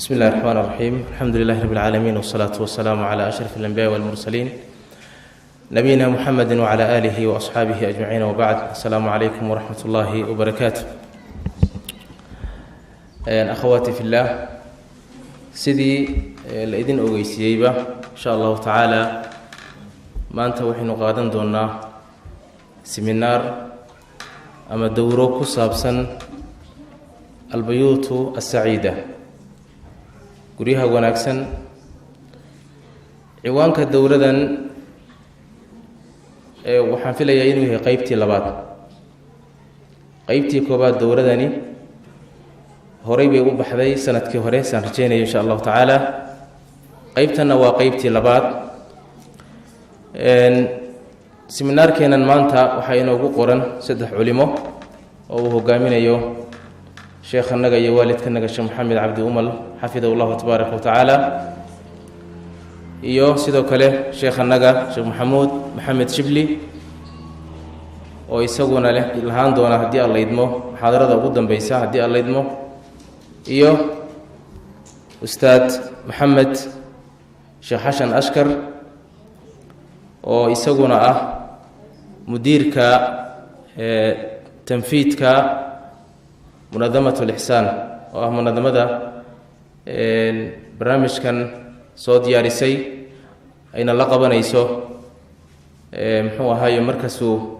Bismi illahi raxmaan raxiim. Alxamdu lilahi rabi اlcaalamiin, wsalaatu wasalaamu cla ashraf alanbiyaai walmursaliin, nabiyina muxamedi wcla aalihi waasxaabihi ajmaciin, wabacd. Asalaamu calaykum waraxmat ullaahi wabarakaatu. Akhawaati fillaah, sidii la idin ogeysiiyeyba, insha allahu tacaala maanta waxaynu qaadan doonaa seminaar ama dowro ku saabsan albayuutu asaciida, guryaha wanaagsan. Ciwaanka dowladan waxaan filayaa inuu yahay qeybtii labaad. Qeybtii koobaad dowladani horay bay u baxday sanadkii hore, saan rajeynayo, insha allahu tacaala. Qeybtanna waa qeybtii labaad. Seminaarkeenan maanta waxaa inoogu qoran saddex culimo oo uu hogaaminayo sheekhanaga iyo waalidkanaga, Sheekh Maxamed Cabdi Umal, xafidahu llahu tabaaraka wa tacaala, iyo sidoo kale sheekhanaga Sheekh Maxamuud Maxamed Shibli, oo isaguna leh lahaan doona, haddii Alla idmo, muxaadarada ugu dambeysa, haddii Alla idmo, iyo Ustaad Maxamed Sheekh Xashan Ashkar, oo isaguna ah mudiirka tanfiidka Munadamat Lixsaan, oo ah munadamada barnaamijkan soo diyaarisay, ayna la qabanayso, muxuu ahaaye, markasuu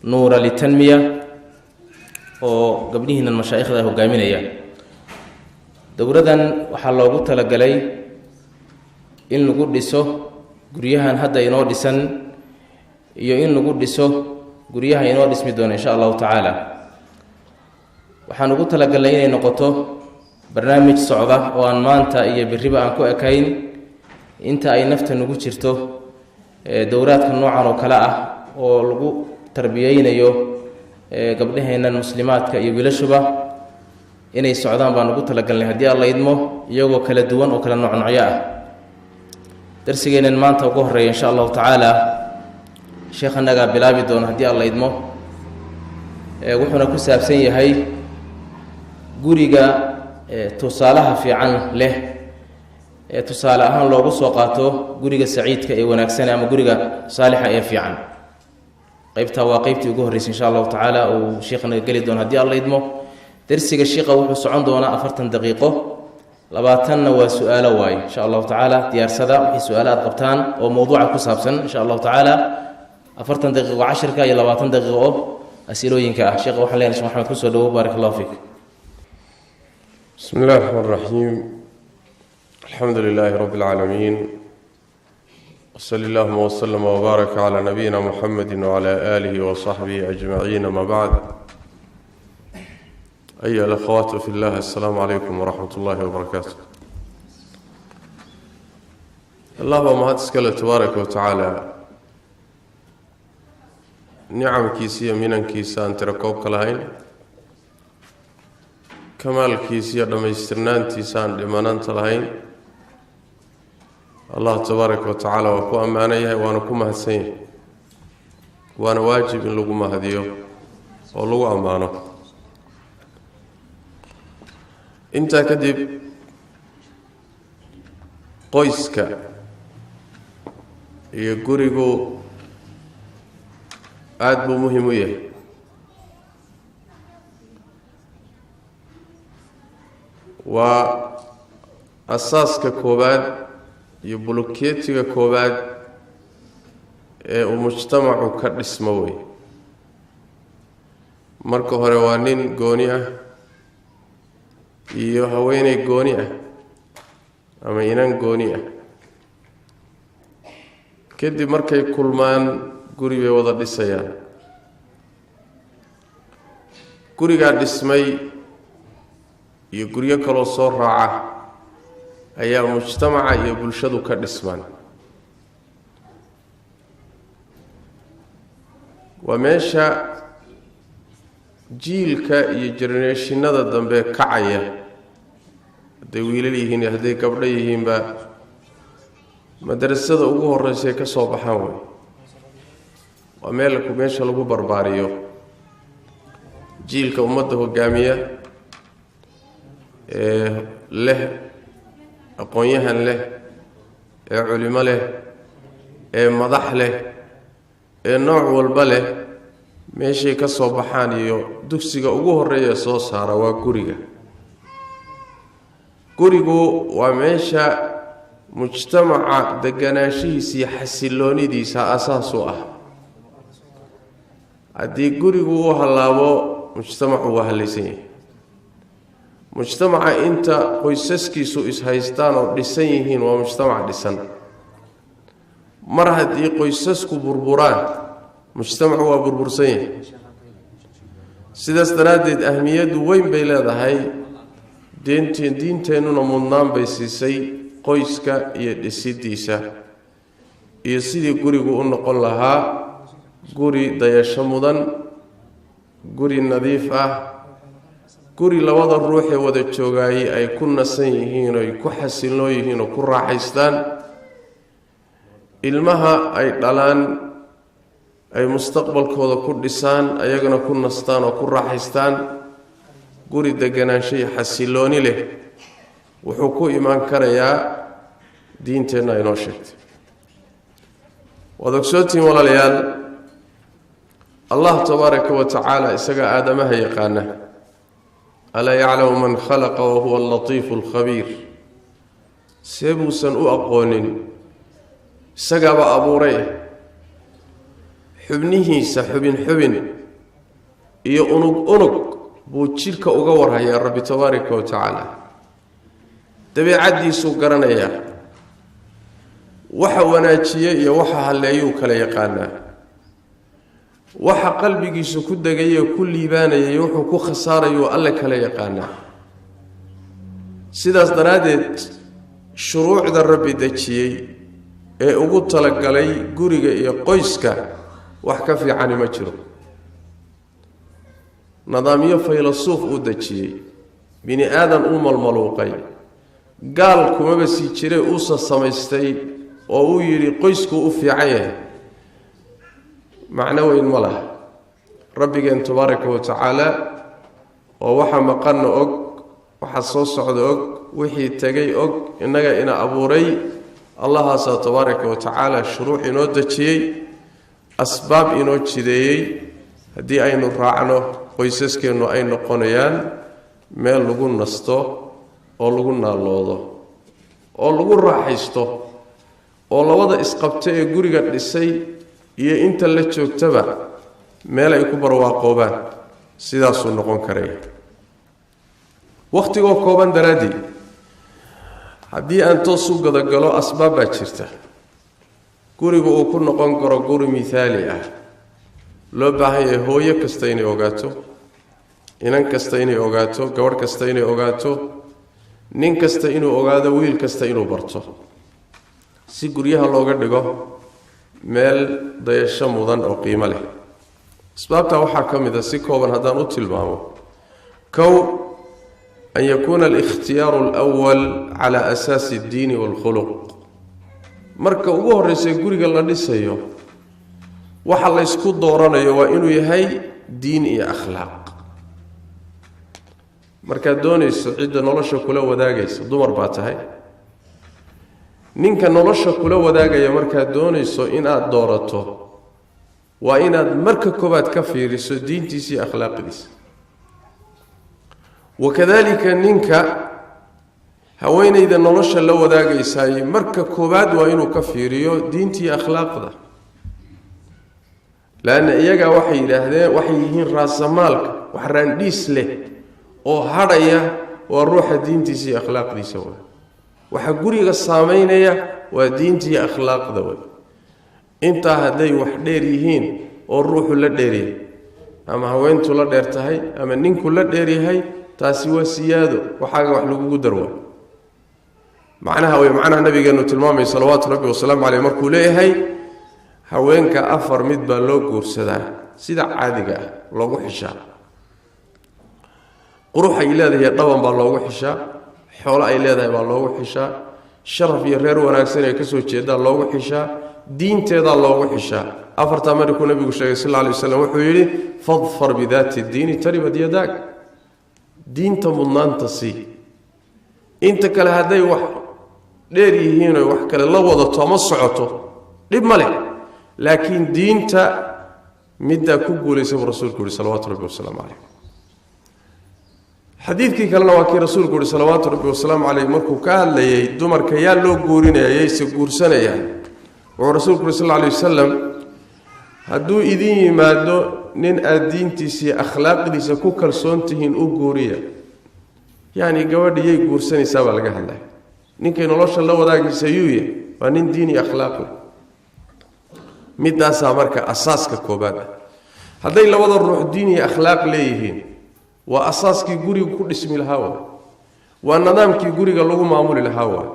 Nuura Litanmiya, oo gabdhihiinan mashaa'ikhda hogaaminaya. Dowladan waxaa loogu talagalay in lagu dhiso guryahan hadda inoo dhisan iyo in lagu dhiso guryaha inoo dhismi doono, insha allahu tacaala. Waxaan ugu talagalnay inay noqoto barnaamij socda oo aan maanta iyo berriba aan ku ekayn, inta ay nafta nagu jirto. Dowraadka noocan oo kale ah oo lagu tarbiyeynayo gabdhaheennan muslimaadka iyo wiilashuba inay socdaan baan ugu talagalnay, haddii Alla idmo, iyagoo kala duwan oo kala noocnoocyo ah. Darsigeennan maanta ugu horreeya, insha allahu tacaala, sheekh annagaa bilaabi doono, haddii Alla idmo. Wuxuuna ku saabsan yahay guriga tusaalaha fiican leh, ee tusaale ahaan loogu soo qaato guriga saciidka ee wanaagsan ama guriga saalixa ee fiican. Qeybtaa waa qeybtii ugu horreysay, insha allahu tacaala, uu sheekhanaga geli doono, haddii Alla idmo. Darsiga shiiqa wuxuu socon doonaa 40 daqiiqo, 20-na waa su-aalo waaye, insha allahu tacaala. Diyaarsada wixii su-aalo aad qabtaan oo mowduuca ku saabsan, insha allahu tacaala. 40 daqiiqo cashirka iyo 20 daqiiqo oo asilooyinka ah. Sheekha waxaan leenahay, Shekh Maxamed, kusoo dhawo. Baarak allahu fiik. بسم الله الرحمن الرحيم. الحمد لله رب العالمين، وصلى اللهم وسلم وبارك على نبينا محمد وعلى آله وصحبه أجمعين، ما بعد. أيها الأخوات في الله، السلام عليكم ورحمة الله وبركاته. Allah baa mahad iskale, tabaaraka wa tacaala. Nicamkiisa iyo minankiisa aan tiro koobka lahayn, kamaalkiisa iyo dhammaystirnaantiisa aan dhimanaanta lahayn, Allah tabaaraka wa tacaala waa ku ammaano yahay, waana ku mahadsan yahay, waana waajib in lagu mahadiyo oo lagu ammaano. Intaa kadib, qoyska iyo gurigu aada buu muhim u yahay. Waa asaaska koowaad iyo bulukeetiga koowaad ee uu mujtamacu ka dhismo wey. Marka hore waa nin gooni ah iyo haweeney gooni ah ama inan gooni ah. Kadib markay kulmaan, guri bay wada dhisayaan. Gurigaa dhismay iyo guryo kaloo soo raaca ayaa mujtamaca iyo bulshadu ka dhismaan. Waa meesha jiilka iyo generationada dambe kacaya, hadday wiilal yihiin iyo hadday gabdho yihiinba, madrasada ugu horreysay ka soo baxaan wey. Waa meel meesha lagu barbaariyo jiilka ummadda hogaamiya. Ee leh aqoon-yahan leh, ee culimo leh, ee madax leh, ee nooc walba leh, meeshay ka soo baxaan iyo dugsiga ugu horeeya soo saara waa guriga. Gurigu waa meesha mujtamaca deganaanshihiisa iyo xasiloonidiisa asaas u ah. Haddii gurigu uu hallaabo, mujtamacu waa hallaysan yahay. Mujtamaca inta qoysaskiisu is-haystaan oo dhisan yihiin waa mujtamac dhisan. Mar haddii qoysasku burburaan, mujtamacu waa burbursan yahay. Sidaas daraaddeed ahmiyaddu weyn bay leedahay. Diinteennuna mudnaan bay siisay qoyska iyo dhisidiisa iyo sidii gurigu u noqon lahaa guri dayasho mudan, guri nadiif ah, guri labada ruuxee wada joogaayay ay ku nasan yihiin, oy ku xasilnoo yihiin oo ku raaxaystaan, ilmaha ay dhalaan ay mustaqbalkooda ku dhisaan, ayagana ku nastaan oo ku raaxaystaan. Guri deganaansho iyo xasilooni leh wuxuu ku imaan karayaa diinteenna inoo sheegtay. Waad ogsootihiin, walaalayaal, Allah tabaaraka wa tacaala isaga aadamaha yaqaana. Alaa yaclamu man khalaqa wa huwa alatiifu alkhabiir. See buusan u aqoonin? Isagaaba abuuray. Xubnihiisa xubin xubin iyo unug unug buu jidhka uga warhayaa Rabbi tabaaraka wa tacaala. Dabeecaddiisuu garanayaa, waxa wanaajiye iyo waxa halleeyuu kala yaqaanaa, waxa qalbigiisu ku degayee ku liibaanayay, wuxuu ku khasaarayuu Alle kala yaqaanaa. Sidaas daraaddeed shuruucda Rabbi dejiyey ee ugu talagalay guriga iyo qoyska wax ka fiicani ma jiro. Nidaamyo faylasuuf uu dejiyey, bini aadan uu malmaluuqay, gaal kumaba sii jiray, uusa samaystay oo uu yidhi qoyskuu u fiican yahay, macno weyn ma laha. Rabbigeen tabaaraka wa tacaala oo waxa maqanna og, waxa soo socda og, wixii tegay og, innaga ina abuuray, Allahaasaa tabaaraka wa tacaala shuruuc inoo dejiyey, asbaab inoo jideeyey. Haddii aynu raacno, qoysaskeennu ay noqonayaan meel lagu nasto oo lagu naalloodo oo lagu raaxaysto, oo labada isqabta ee guriga dhisay iyo inta la joogtaba meel ay ku barwaaqoobaan sidaasuu noqon karaya. Wakhtigoo kooban daraaddii, haddii aan toos u gadagalo, asbaab baa jirta gurigu uu ku noqon karo guri mithaali ah. Loo baahan yahay hooyo kasta inay ogaato, inan kasta inay ogaato, gabadh kasta inay ogaato, nin kasta inuu ogaado, wiil kasta inuu barto, si guryaha looga dhigo meel dayasho mudan oo qiimo leh. Asbaabtaa waxaa ka mid a, si kooban haddaan u tilmaamo, kow, an yakuuna alikhtiyaaru alwal cala asaasi addiini waalkhuluq. Marka ugu horreysa guriga la dhisayo, waxa la ysku dooranayo waa inuu yahay diin iyo akhlaaq. Markaad doonayso cidda nolosha kula wadaagaysa, dumar baa tahay, ninka nolosha kula wadaagaya markaad doonayso inaad doorato, waa inaad marka koobaad ka fiiriso diintiisa iyo akhlaaqdiisa. Wakadalika ninka haweenayda nolosha la wadaagaysaay, marka koobaad waa inuu ka fiiriyo diinta iyo akhlaaqda, laanna iyagaa waxay yidhaahdeen waxay yihiin raasamaalka. Wax raandhiis leh oo hadhaya waa ruuxa diintiisa iyo akhlaaqdiisa. Waay waxaa guriga saameynaya waa diinta iyo akhlaaqda. Way intaa hadday wax dheer yihiin oo ruuxu la dheeryahay ama haweentu la dheer tahay ama ninku la dheeryahay, taasi waa siyaado, waxaaga wax lagugu darwa. Macnaha way macnaha nabigeenu tilmaamay salawaatu Rabbi wasalaamu caleyh markuu leeyahay haweenka afar mid baa loo guursadaa, sida caadiga ah loogu xishaa: qurux ay leedahay, dhaban baa loogu xishaa; xoolo ay leedahay baa loogu xishaa; sharaf iyo reer wanaagsan ay kasoo jeedaa loogu xishaa; diinteedaa loogu xishaa. Afartaa markuu nabigu sheegay sal alay waslam, wuxuu yidhi: fadfar bidaati diini taribad yadaag. Diinta mudnaanta sii. Inta kale hadday wax dheer yihiin oo wax kale la wadato ama socoto dhib ma leh, laakiin diinta middaa ku guulaysa buu rasuulku yihi salawaatu rabbi wasalaamu caleyh. Xadiidkii kalena waa kii rasuulku yihi salawaatu rabbi wasalaamu caleyh markuu ka hadlayay dumarka yaa loo guurinaya, yayse guursanayaan, wuxuu rasuulku yuri sal alla alay wasalam: hadduu idin yimaado nin aada diintiisa iyo akhlaaqdiisa ku kalsoon tihiin, u guuriya. Yacni gabadha yay guursanaysaa baa laga hadlaya, ninkay nolosha la wadaagaysa yuu yahay, waa nin diin iyo akhlaaq leh. Midaasaa marka asaaska koobaad ah. Hadday labada ruux diin iyo akhlaaq leeyihiin, waa asaaskii guriga ku dhismi lahaa waay, waa nidaamkii guriga lagu maamuli lahaa waay,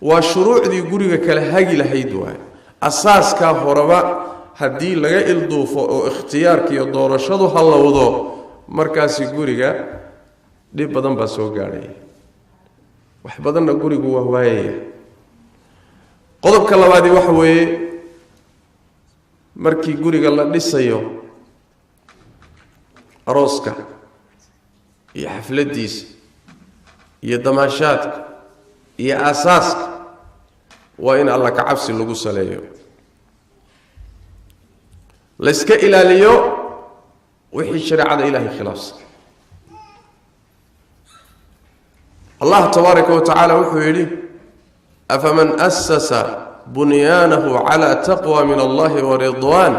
waa shuruucdii guriga kala hagi lahayd waay. Asaaskaa horeba haddii laga ilduufo oo ikhtiyaarka iyo doorashadu hallowdo, markaasi guriga dhib badan baa soo gaadhaya, wax badanna gurigu waa waayaya. Qodobka labaadi waxa weeye, markii guriga la dhisayo, arooska iyo xafladiisa iyo damaashaadka iyo aasaaska, waa in alla ka cabsi lagu saleeyo, layska ilaaliyo wixii shareecada ilaahay khilaafsan. Allah tabaaraka wa tacaala wuxuu yidhi: afaman asasa bunyaanahu cala taqwa min allahi waridwaan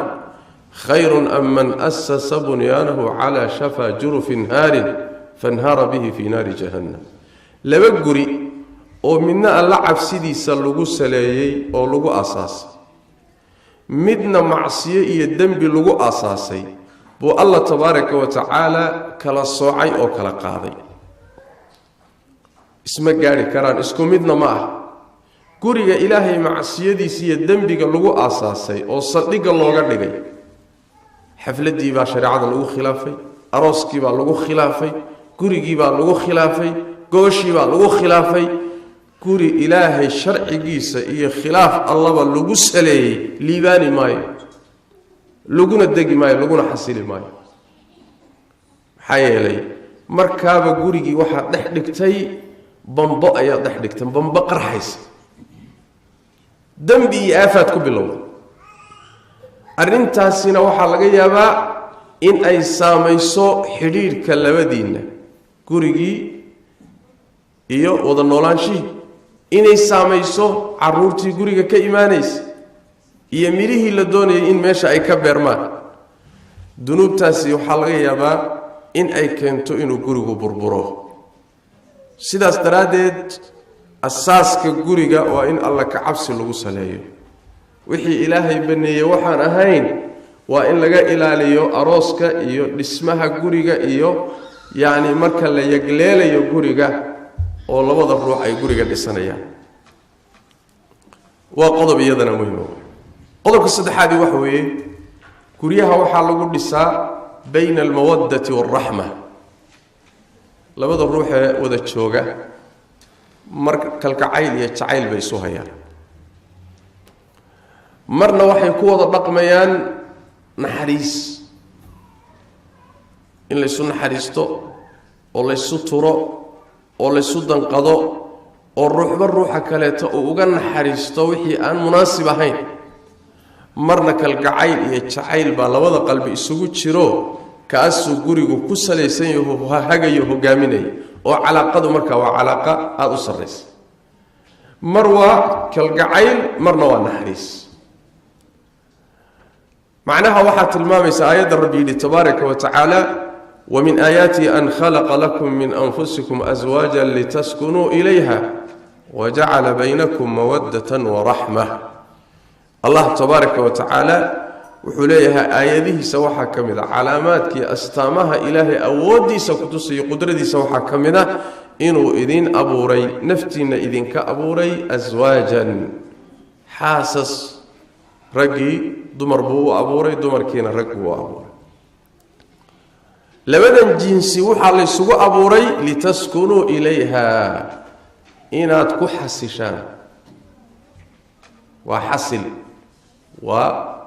khayru am man asasa bunyaanahu cala shafaa jurufin haarin fanhaara bihi fii naari jahannam. Laba guri oo midna alla cabsidiisa lagu saleeyey oo lagu aasaasay, midna macsiyo iyo dembi lagu aasaasay, buu Allah tabaaraka wa tacaala kala soocay oo kala qaaday. Isma gaadhi karaan, isku midna ma ah. Guriga ilaahay macsiyadiisa iyo dembiga lagu aasaasay oo saldhigga looga dhigay, xafladdii baa shareecada lagu khilaafay, arooskii baa lagu khilaafay, gurigii baa lagu khilaafay, gooshii baa lagu khilaafay. Guri ilaahay sharcigiisa iyo khilaaf allaba lagu saleeyey liibaani maayo, laguna degi maayo, laguna xasili maayo. Maxaa yeelay markaaba gurigii waxaa dhex dhigtay bambo, ayaa dhex dhigtay bambo qarxaysa, dembi iyo aafaad ku bilowday. Arrintaasina waxaa laga yaabaa in ay saamayso xidhiidhka labadiinna, gurigii iyo wada noolaanshihii, inay saamayso caruurtii guriga ka imaanaysa iyo midhihii la doonayay in meesha ay ka beermaan. Dunuubtaasi waxaa laga yaabaa in ay keento inuu gurigu burburo. Sidaas daraaddeed asaaska guriga waa in alla ka cabsi lagu saleeyo. Wixii ilaahay baneeyey waxaan ahayn waa in laga ilaaliyo arooska iyo dhismaha guriga iyo yacni marka la yagleelayo guriga oo labada ruux ay guriga dhisanayaan. Waa qodob iyadana muhima. Qodobka saddexaadii waxa weeye, guryaha waxaa lagu dhisaa bayna almawaddati waalraxma. Labada ruux ee wada jooga mar kalgacayl iyo jacayl bay isu hayaan, marna waxay ku wada dhaqmayaan naxariis, in laysu naxariisto oo laysu turo oo laysu danqado oo ruuxba ruuxa kaleeto uu uga naxariisto wixii aan munaasib ahayn. Marna kalgacayl iyo jacayl baa labada qalbi isugu jiro, kaasuu gurigu ku salaysan yaho, hagayo, hogaaminaya, oo calaaqadu markaa waa calaaqa aada u sarraysa. Mar waa kalgacayl, marna waa naxariis. Macnaha waxaa tilmaamaysa aayadda Rabbi yidhi tabaaraka wa tacaala: wamin aayaatihi an khalaqa lakum min anfusikum aswaajan litaskunuu ilayha wajacala baynakum mawaddatan waraxma. Allah tabaaraka wa tacaala wuxuu leeyahay aayadihiisa waxaa ka mid a, calaamaadkii astaamaha ilaahay awooddiisa kutusayo qudradiisa waxaa ka mid a, inuu idin abuuray, naftiinna idinka abuuray, aswaajan, xaasas. Raggii dumar buu u abuuray, dumarkiina rag buu u abuuray. Labadan jinsi waxaa laysugu abuuray litaskunuu ilayha, inaad ku xasishaan. Waa xasil, waa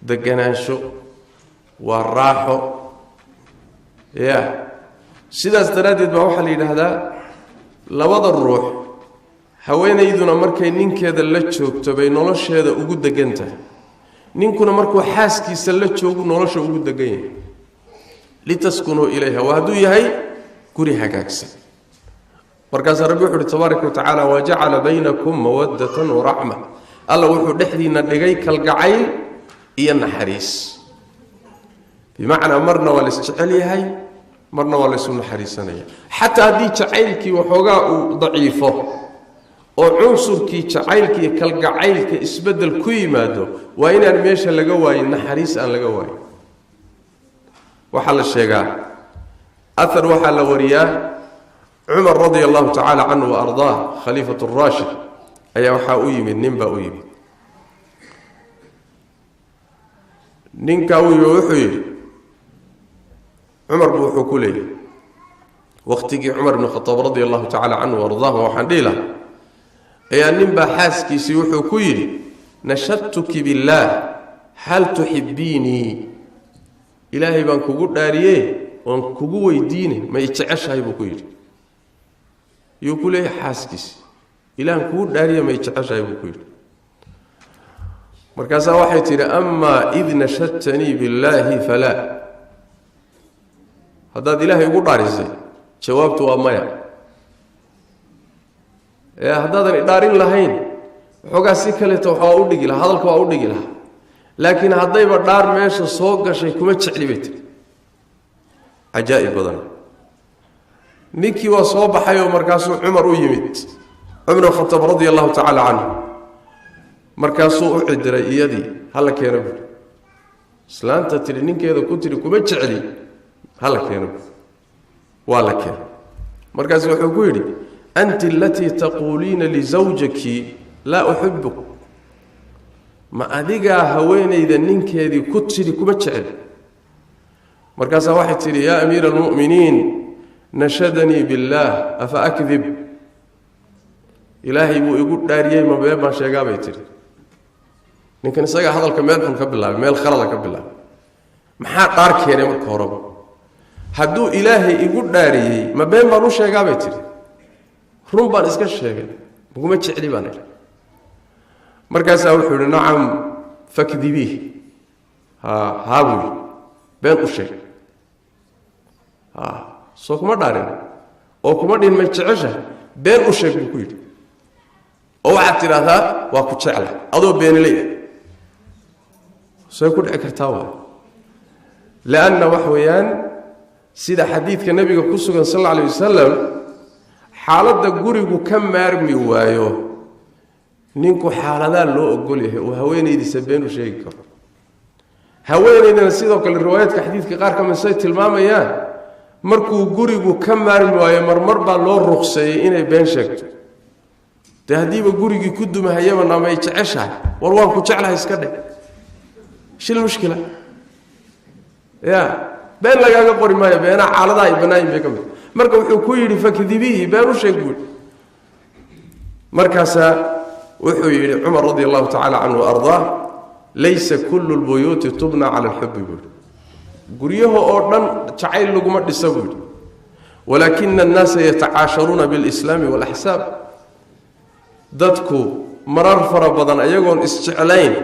deganaansho, waa raaxo ya. Sidaas daraaddeed baa waxaa la yidhaahdaa labada ruux, haweenayduna markay ninkeeda la joogto bay nolosheeda ugu degan tahay, ninkuna markuu xaaskiisa la joogu nolosha ugu degan yahay. Litaskunuu ilayha, waa hadduu yahay guri hagaagsan. Markaasaa Rabbi wuxu uhi tabaaraka wa tacaala, wajacala baynakum mawaddatan waraxma. Alla wuxuu dhexdiinna dhigay kalgacayl iyo naxariis. Bimacnaa marna waa la isjecel yahay, marna waa laysu naxariisanaya. Xataa haddii jacaylkii waxoogaa uu daciifo oo cunsurkii jacaylka iyo kalgacaylka isbeddel ku yimaado, waa inaan meesha laga waayin naxariis, aan laga waayin. Waxaa la sheegaa ahar, waxaa la wariyaa Cumar radia allahu tacaala canhu wa ardaah, khaliifat raashid, ayaa waxaa u yimid nin baa u yimid. Ninkaa u yimid wuxuu yidhi, Cumar bu wuxuu ku leeyahy, waqtigii Cumar ibn Khataab radia allahu tacala canhu wa ardaahu, waxaan dhihi lahaa, ayaa nin baa xaaskiisii wuxuu ku yidhi, nashadtuki billaah, hal tuxibbiinii? Ilaahay baan kugu dhaariye oon kugu weydiine, ma i jeceshahay? Buu ku yidhi. Yuu ku leeyahay xaaskiisi? Ilahan kugu dhaariye, ma i jeceshahay? Buu ku yidhi. Markaasaa waxay tidhi, amaa id nashadtanii billaahi falaa. Haddaad Ilaahay ugu dhaarisay, jawaabtu waa maya. Ee haddaadan idhaarin lahayn, waxoogaa si kaleeto wax waa u dhigi lahaa, hadalka waa u dhigi lahaa, laakiin haddayba dhaar meesha soo gashay, kuma jecli, bay tiri. Cajaa'ib badan. Ninkii waa soo baxay oo markaasuu Cumar u yimid, Cumar bn Khataab radia allahu tacaala canhu. Markaasuu u cidiray iyadii, hala keeno buui. Islaanta tidhi ninkeeda ku tidhi kuma jecli, hala keeno buui. Waa la keenay. Markaasu wuxuu ku yidhi, anti alatii taquuliina lisawjaki laa uxibuk? Ma adigaa haweenayda ninkeedii ku tidhi kuma jecel? Markaasaa waxay tidhi, yaa amiira almu'miniin, nashadanii billaah, afa akdib? Ilaahay buu igu dhaariyey, ma been baan sheegaa? Bay tidhi. Ninkan isagaa hadalka meel xun ka bilaabay, meel khalada ka bilaabay. Maxaa dhaar keenay marka horeba? Hadduu Ilaahay igu dhaariyey, ma been baan u sheegaa? Bay tidhi. Run baan iska sheegay, maguma jecli baan idhi. Markaasaa wuxuu yihi, nacam, fakdibiih. Ha, haa, buu yidhi, been u sheeg. Ha, soo kuma dhaarin oo kuma dhihin may jecesha? Been u sheeg, buu ku yidhi, oo waxaad tidhaahdaa waa ku jecla, adoo beeniley ah. See ku dhici kartaa? Waay lianna wax weeyaan, sida xadiidka Nebiga ku sugan sal alla alay wasalam, xaaladda gurigu ka maarmi waayo, ninku xaaladaa loo ogol yahay uu haweenaydiisa been u sheegi karo. Haweenaydana sidoo kale, riwaayaadka xadiidka qaar ka mid say tilmaamayaan, markuu gurigu ka maarmi waayo, marmar baa loo ruqseeyey inay been sheegto. Dee haddiiba gurigii ku dumahayaba, namay jeceshahay, war waan ku jeclahay iska dheh, shil mushkila ya, been lagaaga qori maayo. Beenaha xaaladaha ay bannaayin bay ka mid. Marka wuxuu ku yidhi, fakdibiihi, been u sheeg, buu yidhi. Markaasaa wuxuu yidhi Cumar radi allahu tacala canhu ardaa, laysa kullu lbuyuuti tubna cala alxubi, buu yidhi. Guryaha oo dhan jacayl laguma dhisa, buu yidhi, walaakina annaasa yatacaasharuuna bilislaami walaxsaab. Dadku marar fara badan ayagoon isjeclayn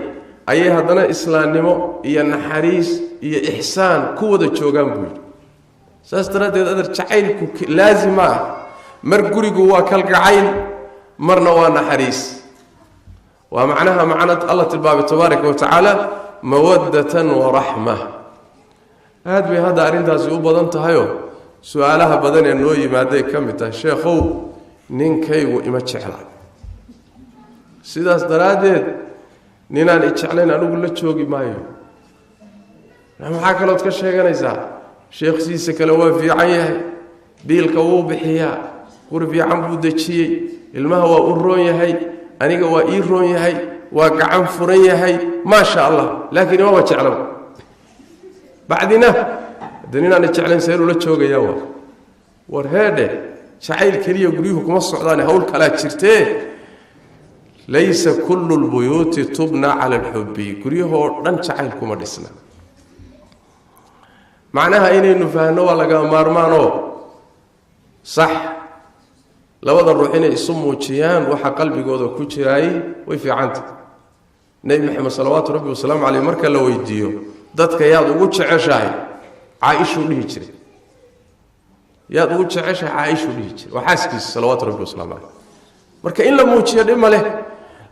ayay haddana islaamnimo iyo naxariis iyo ixsaan ku wada joogaan, buu yidhi. Saas daraaddeed, adar, jacaylku laazim ma ah. Mar gurigu waa kalgacayl, marna waa naxariis. Waa macnaha macna Alla tilmaamay tabaaraka wa tacaala, mawaddatan waraxma. Aad bay hadda arrintaasi u badan tahayoo su-aalaha badan ee noo yimaaday ka mid tahay, sheekhow, ninkaygu ima jecla, sidaas daraaddeed ninaan i jeclayn anigu la joogi maayo. Maxaa kalood ka sheeganaysaa? Sheekhsiisa kale waa fiican yahay, biilka wuu bixiyaa, guri fiican buu dejiyey, ilmaha waa u roon yahay, aniga waa ii roon yahay, waa gacan furan yahay, maasha Allah, laakiin imama jeclaba. Bacdina hadde ninaan i jeclayn seen ula joogayaa? Waa war heedhe, jacayl keliya guryuhu kuma socdaane, hawl kalaa jirtee. Laysa kullu lbuyuuti tubna cala alxubbi, guryahoo dhan jacayl kuma dhisna. Macnaha inaynu fahanno waa lagama maarmaanoo. Sax, labada ruux inay isu muujiyaan waxa qalbigooda ku jiraayey way fiicanta. Nebi Maxamed salawaatu rabbi wasalaamu caleyh marka la weydiiyo dadka yaad ugu jeceshahay, Caaishuu dhihi jiray. Yaad ugu jeceshahay, Caaishuu dhihi jiray, waa xaaskiisa salawaatu rabbi wasalaamu caleyh. Marka in la muujiyo dhib ma leh,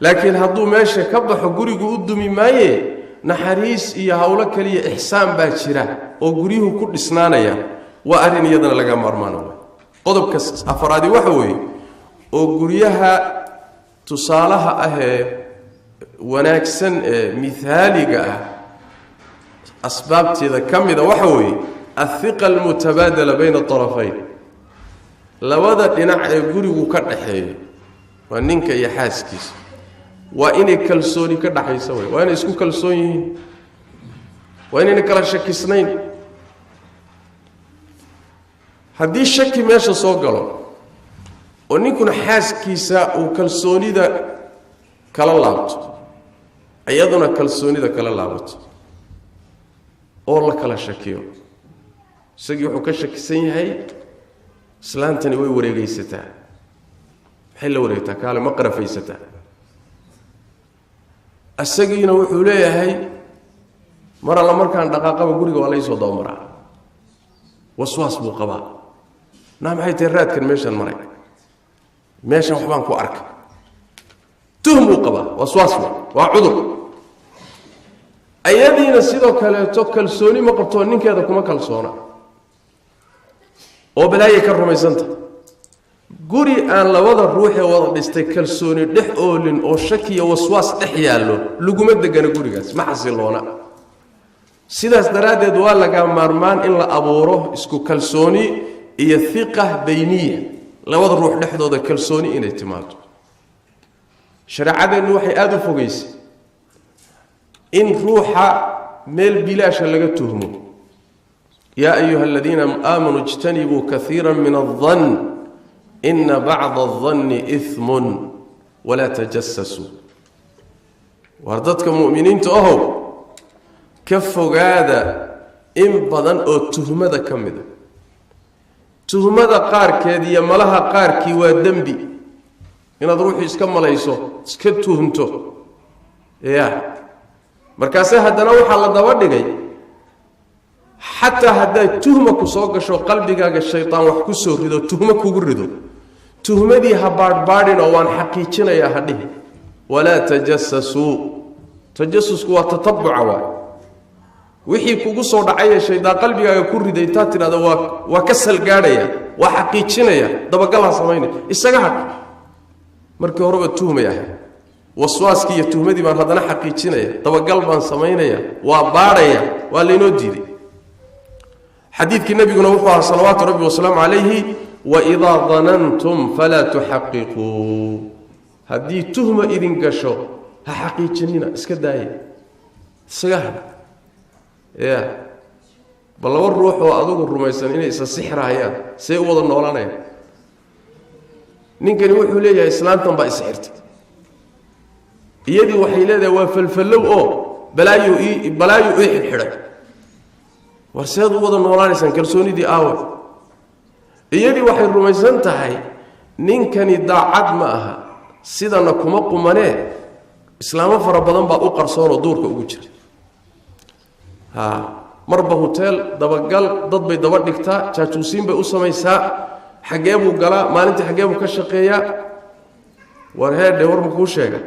laakiin hadduu meesha ka baxo gurigu u dumi maaye. Naxariis iyo howlo kaliya, ixsaan baa jira oo guryuhu ku dhisnaanaya. Waa arrin iyadana laga maarmaan wey. Qodobka afaraadi waxa weeye oo guryaha tusaalaha ah ee wanaagsan ee mithaaliga ah asbaabteeda ka mida waxa weeye athiqa almutabaadala bayna atarafayn, labada dhinac ee gurigu ka dhaxeeyo, waa ninka iyo xaaskiisa, waa inay kalsooni ka dhaxaysa wey. Waa inay isku kalsoon yihiin, waa inayna kala shakisnayn. Haddii shaki meesha soo galo oo ninkuna xaaskiisa uu kalsoonida kala laabto, iyaduna kalsoonida kala laabato, oo la kala shakiyo, isagii wuxuu ka shakisan yahay islaantani way wareegaysataa, maxay la wareegtaa, kaale ma qarafaysataa. Isagiina wuxuu leeyahay mar alla markaan dhaqaaqaba guriga waa laysoo dabamaraa, waswaas buu qabaa. Naa maxay tahay raadkan meeshaan maray, meeshan waxbaan ku arkay, tuhm buu qabaa, waswaas waa cudur. Ayadiina sidoo kaleeto kalsooni ma qabtoo ninkeeda kuma kalsoona oo balaayay ka rumaysanta. Guri aan labada ruuxee wada dhistay kalsooni dhex oolin oo shakiya waswaas dhex yaallo laguma degana, gurigaas ma xasiloona. Sidaas daraaddeed waa laga maarmaan in la abuuro isku kalsooni iyo hiqa bayniya, labada ruux dhexdooda kalsooni inay timaado. Shareecadeennu waxay aada u fogeysay in ruuxa meel bilaasha laga tuhmo. Yaa ayuha aladiina aamanuu ijtanibuu kaiira min aldan ina bacda aldanni ihmun walaa tajasasuu. Waar dadka mu'miniinta ahow, ka fogaada in badan oo tuhmada ka mida. Tuhmada qaarkeed iyo malaha qaarkii waa dembi, inaad ruuxu iska malayso, iska tuhmto ya. Markaase haddana waxaa la daba dhigay, xataa haddaad tuhma ku soo gasho, qalbigaaga shaydaan wax ku soo rido, tuhmo kugu rido, tuhmadii ha baadhbaadhin oo waan xaqiijinayaa ha dhihi. Walaa tajasasuu. Tajasusku waa tatabuca, waay wixii kugu soo dhacayee shaydaan qalbigaaga ku riday intaad tidhahdo waa ka salgaadhaya, waa xaqiijinaya, dabagal ha samaynaya, isaga hadh. Markii horeba tuhmay ahay, waswaaskii iyo tuhmadii baan haddana xaqiijinaya, dabagal baan samaynaya, waa baadhaya, waa laynoo diiday. Xadiidkii nabiguna wuxuu ahaa salawaatu rabbi wasalaamu calayhi: waidaa danantum falaa tuxaqiquu. Haddii tuhma idin gasho ha xaqiijinina, iska daaya, isaga hadh ya. Bal laba ruux oo adugu rumaysan inay isa sixrahayaan say u wada noolanayaan? Ninkani wuxuu leeyahay islaantan baa isxirtay, iyadii waxay leedahay waa falfallow oo balaayu ii balaayu ii xidhxidhay. War seed u wada noolaanaysaan? Kalsoonidii aawe? Iyadii waxay rumaysan tahay ninkani daacad ma aha, sidana kuma qumanee, islaamo fara badan baa u qarsoonoo duurka ugu jira. Ha marba hoteel dabagal, dad bay daba dhigtaa, jaajuusiin bay u samaysaa, xaggee buu galaa maalintii, xaggee buu ka shaqeeyaa. War heedhe, war ma kuu sheega?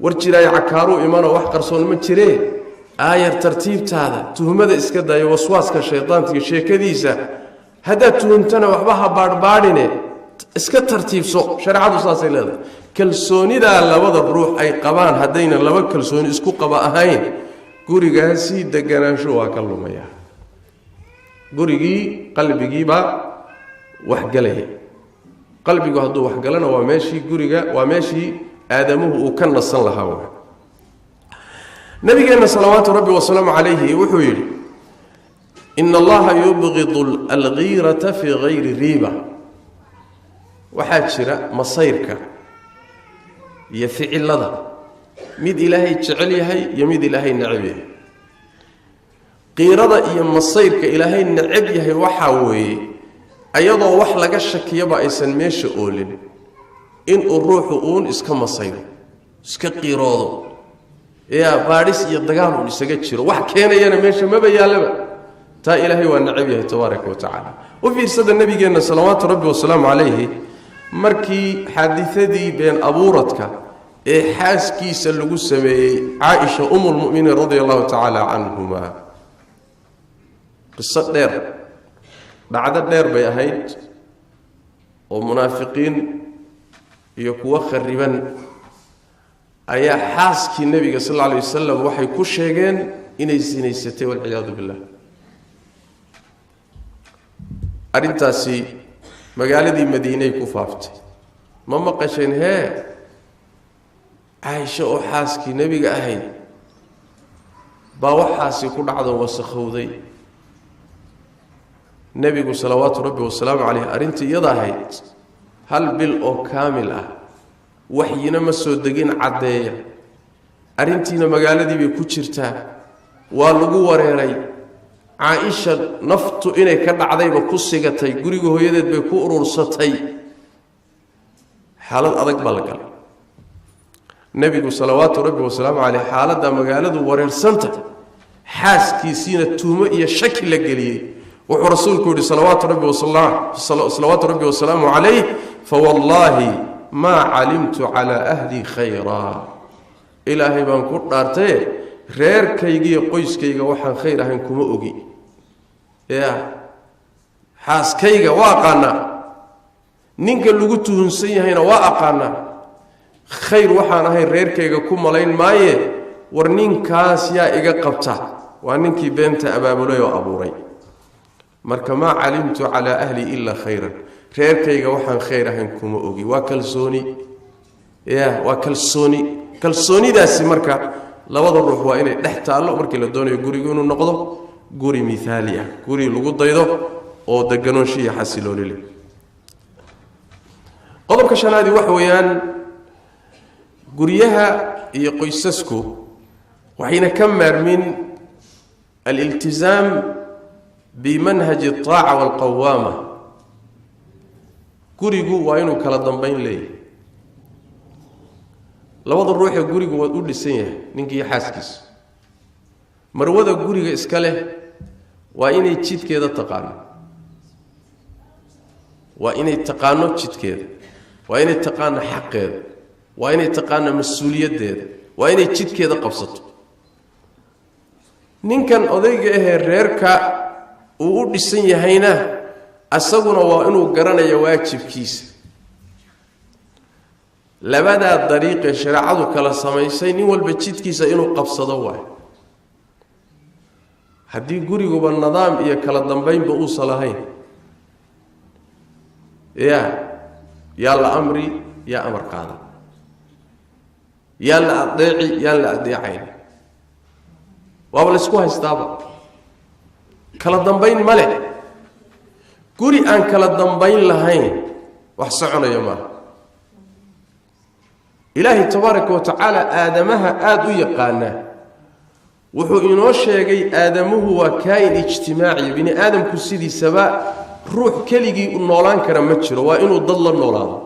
War jiraayo cakaaruu imanoo wax qarsoon ma jiree. Aayar tartiibtaada tuhmada iska dayo, waswaaska shaydaanka iyo sheekadiisa. Haddaad tuhumtana waxba ha baadhbaadhine, iska tartiibso. Shareecadu saasay leedahay. Kalsoonidaa labada ruux ay qabaan, haddayna laba kalsooni isku qaba ahayn, gurigaasi deganaansho waa ka lumaya. Gurigii qalbigiibaa waxgalaya. Qalbigu hadduu waxgalana waa meeshii guriga, waa meeshii aadamuhu uu ka nasan lahaa w. Nabigeenna salawaatu rabbi wasalaamu calayhi wuxuu yidhi: ina allaha yubqidu alghiirata fii hayri riiba. Waxaa jira masayrka iyo ficilada mid Ilaahay jecel yahay iyo mid Ilaahay necab yahay. Qiirada iyo masayrka Ilaahay necab yahay waxaa weeye Ayadoo wax laga shakiyaba aysan meesha oolin, inuu ruuxu uun iska masayo, iska qiiroodo, yaa baadhis iyo dagaal uun isaga jiro, wax keenayana meesha maba yaallaba. Taa Ilaahay waa necab yahay tabaaraka wa tacaala. U fiirsada nabigeenna salawaatu rabbi wasalaamu calayhi, markii xaadiadii been abuuradka ee xaaskiisa lagu sameeyey Caaisha umulmuminiin radia allahu tacaala canhuma. Qiso dheer, dhacdo dheer bay ahayd oo munaafiqiin iyo kuwo khariban ayaa xaaskii nebiga sal alla alay wasalam waxay ku sheegeen inay sinaysatay, walciyaadu billah. Arrintaasi magaaladii Madiinay ku faaftay. Ma maqasheen hee Caaisha oo xaaskii nebiga ahayd baa waxaasi ku dhacdo, wasakhowday? Nebigu salawaatu rabbi wasalaamu caleyh arrintii iyada ahayd hal bil oo kaamil ah waxyina ma soo degin caddeeya. Arrintiina magaaladii bay ku jirtaa, waa lagu wareeray. Caaisha naftu inay ka dhacdayba ku sigatay, guriga hooyadeed bay ku urursatay, xaalad adag baa la galay. Nebigu salawaatu rabbi wasalaamu caleyh xaaladda magaaladu wareersanta, xaaskiisiina tuumo iyo shaki la geliyey, wuxuu rasuulku yihi salawaatu rabbi wasalaamu calayh: "Fawallaahi maa calimtu calaa ahlii khayraa." Ilaahay baan ku dhaartaye, reerkaygiiyo qoyskayga waxaan khayr ahayn kuma ogi. Ya xaaskayga waa aqaanaa, ninka lagu tuhunsan yahayna waa aqaanaa, khayr waxaan ahayn reerkayga ku malayn maaye. War ninkaas yaa iga qabta? Waa ninkii beenta abaabulay oo abuuray. Marka maa calimtu calaa ahlii ilaa khayran, reerkayga waxaan khayr ahayn kuma ogi. Waa kalsooni, ya waa kalsooni. Kalsoonidaasi marka labada ruux waa inay dhex taallo markii la doonayo gurigu inuu noqdo guri mithaali ah, guri lagu daydo oo deganoonsho iyo xasilooni leh. Qodobka shanaadi waxa weeyaan, guryaha iyo qoysasku waxayna ka maarmin aliltizaam bimanhaji altaaca waalqawaama. Gurigu waa inuu kala dambayn leeyahay. Labada ruuxee gurigu waa u dhisan yahay, ninkiiyo xaaskiisa, marwada guriga iska leh waa inay jidkeeda taqaano, waa inay taqaano jidkeeda, waa inay taqaano xaqeeda, waa inay taqaano mas-uuliyaddeeda, waa inay jidkeeda qabsato. Ninkan odayga ahee reerka uu u dhisan yahayna asaguna waa inuu garanayo waajibkiisa. Labadaa dariiqee shareecadu kala samaysay, nin walba jidkiisa inuu qabsado waayo. Haddii guriguba nidaam iyo kala dambaynba uusan lahayn, ya yaa la amri, yaa amar qaada, yaa la adeeci, yaan la adeecayn, waaba la isku haystaaba. Kala dambayn ma leh. Guri aan kala dambayn lahayn wax soconaya maaha. Ilaahay tabaaraka wa tacaala aadamaha aada u yaqaanaa wuxuu inoo sheegay aadamuhu waa kaa'in ijtimaaciya. Bini aadamku sidiisaba ruux keligii u noolaan kara ma jiro, waa inuu dad la noolaado.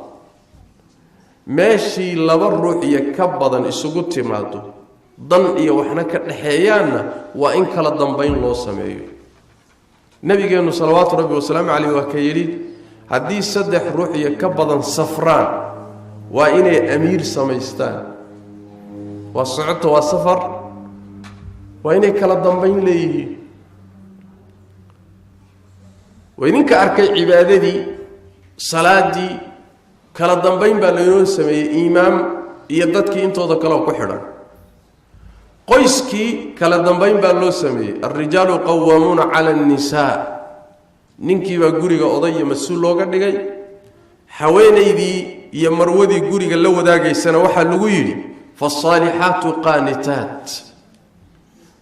Meeshii laba ruux iyo ka badan isugu timaado, dan iyo waxna ka dhexeeyaanna, waa in kala dambayn loo sameeyo. Nabigeennu salawaatu rabbi wasalaamu caleyh waa ka yidhi: haddii saddex ruux iyo ka badan safraan, waa inay amiir samaystaan. Waa socoto, waa safar, waa inay kala dambayn leeyihiin. Waa idinka arkay cibaadadii salaadii kala dambayn baa laynoo sameeyey, imaam iyo dadkii intooda kaleo ku xidhan. Qoyskii kala dambayn baa loo sameeyey, alrijaalu qawaamuuna cala annisaa. Ninkiibaa guriga oday iyo mas-uul looga dhigay. Haweenaydii iyo marwadii guriga la wadaagaysana waxaa lagu yidhi: faasaalixaatu qaanitaat.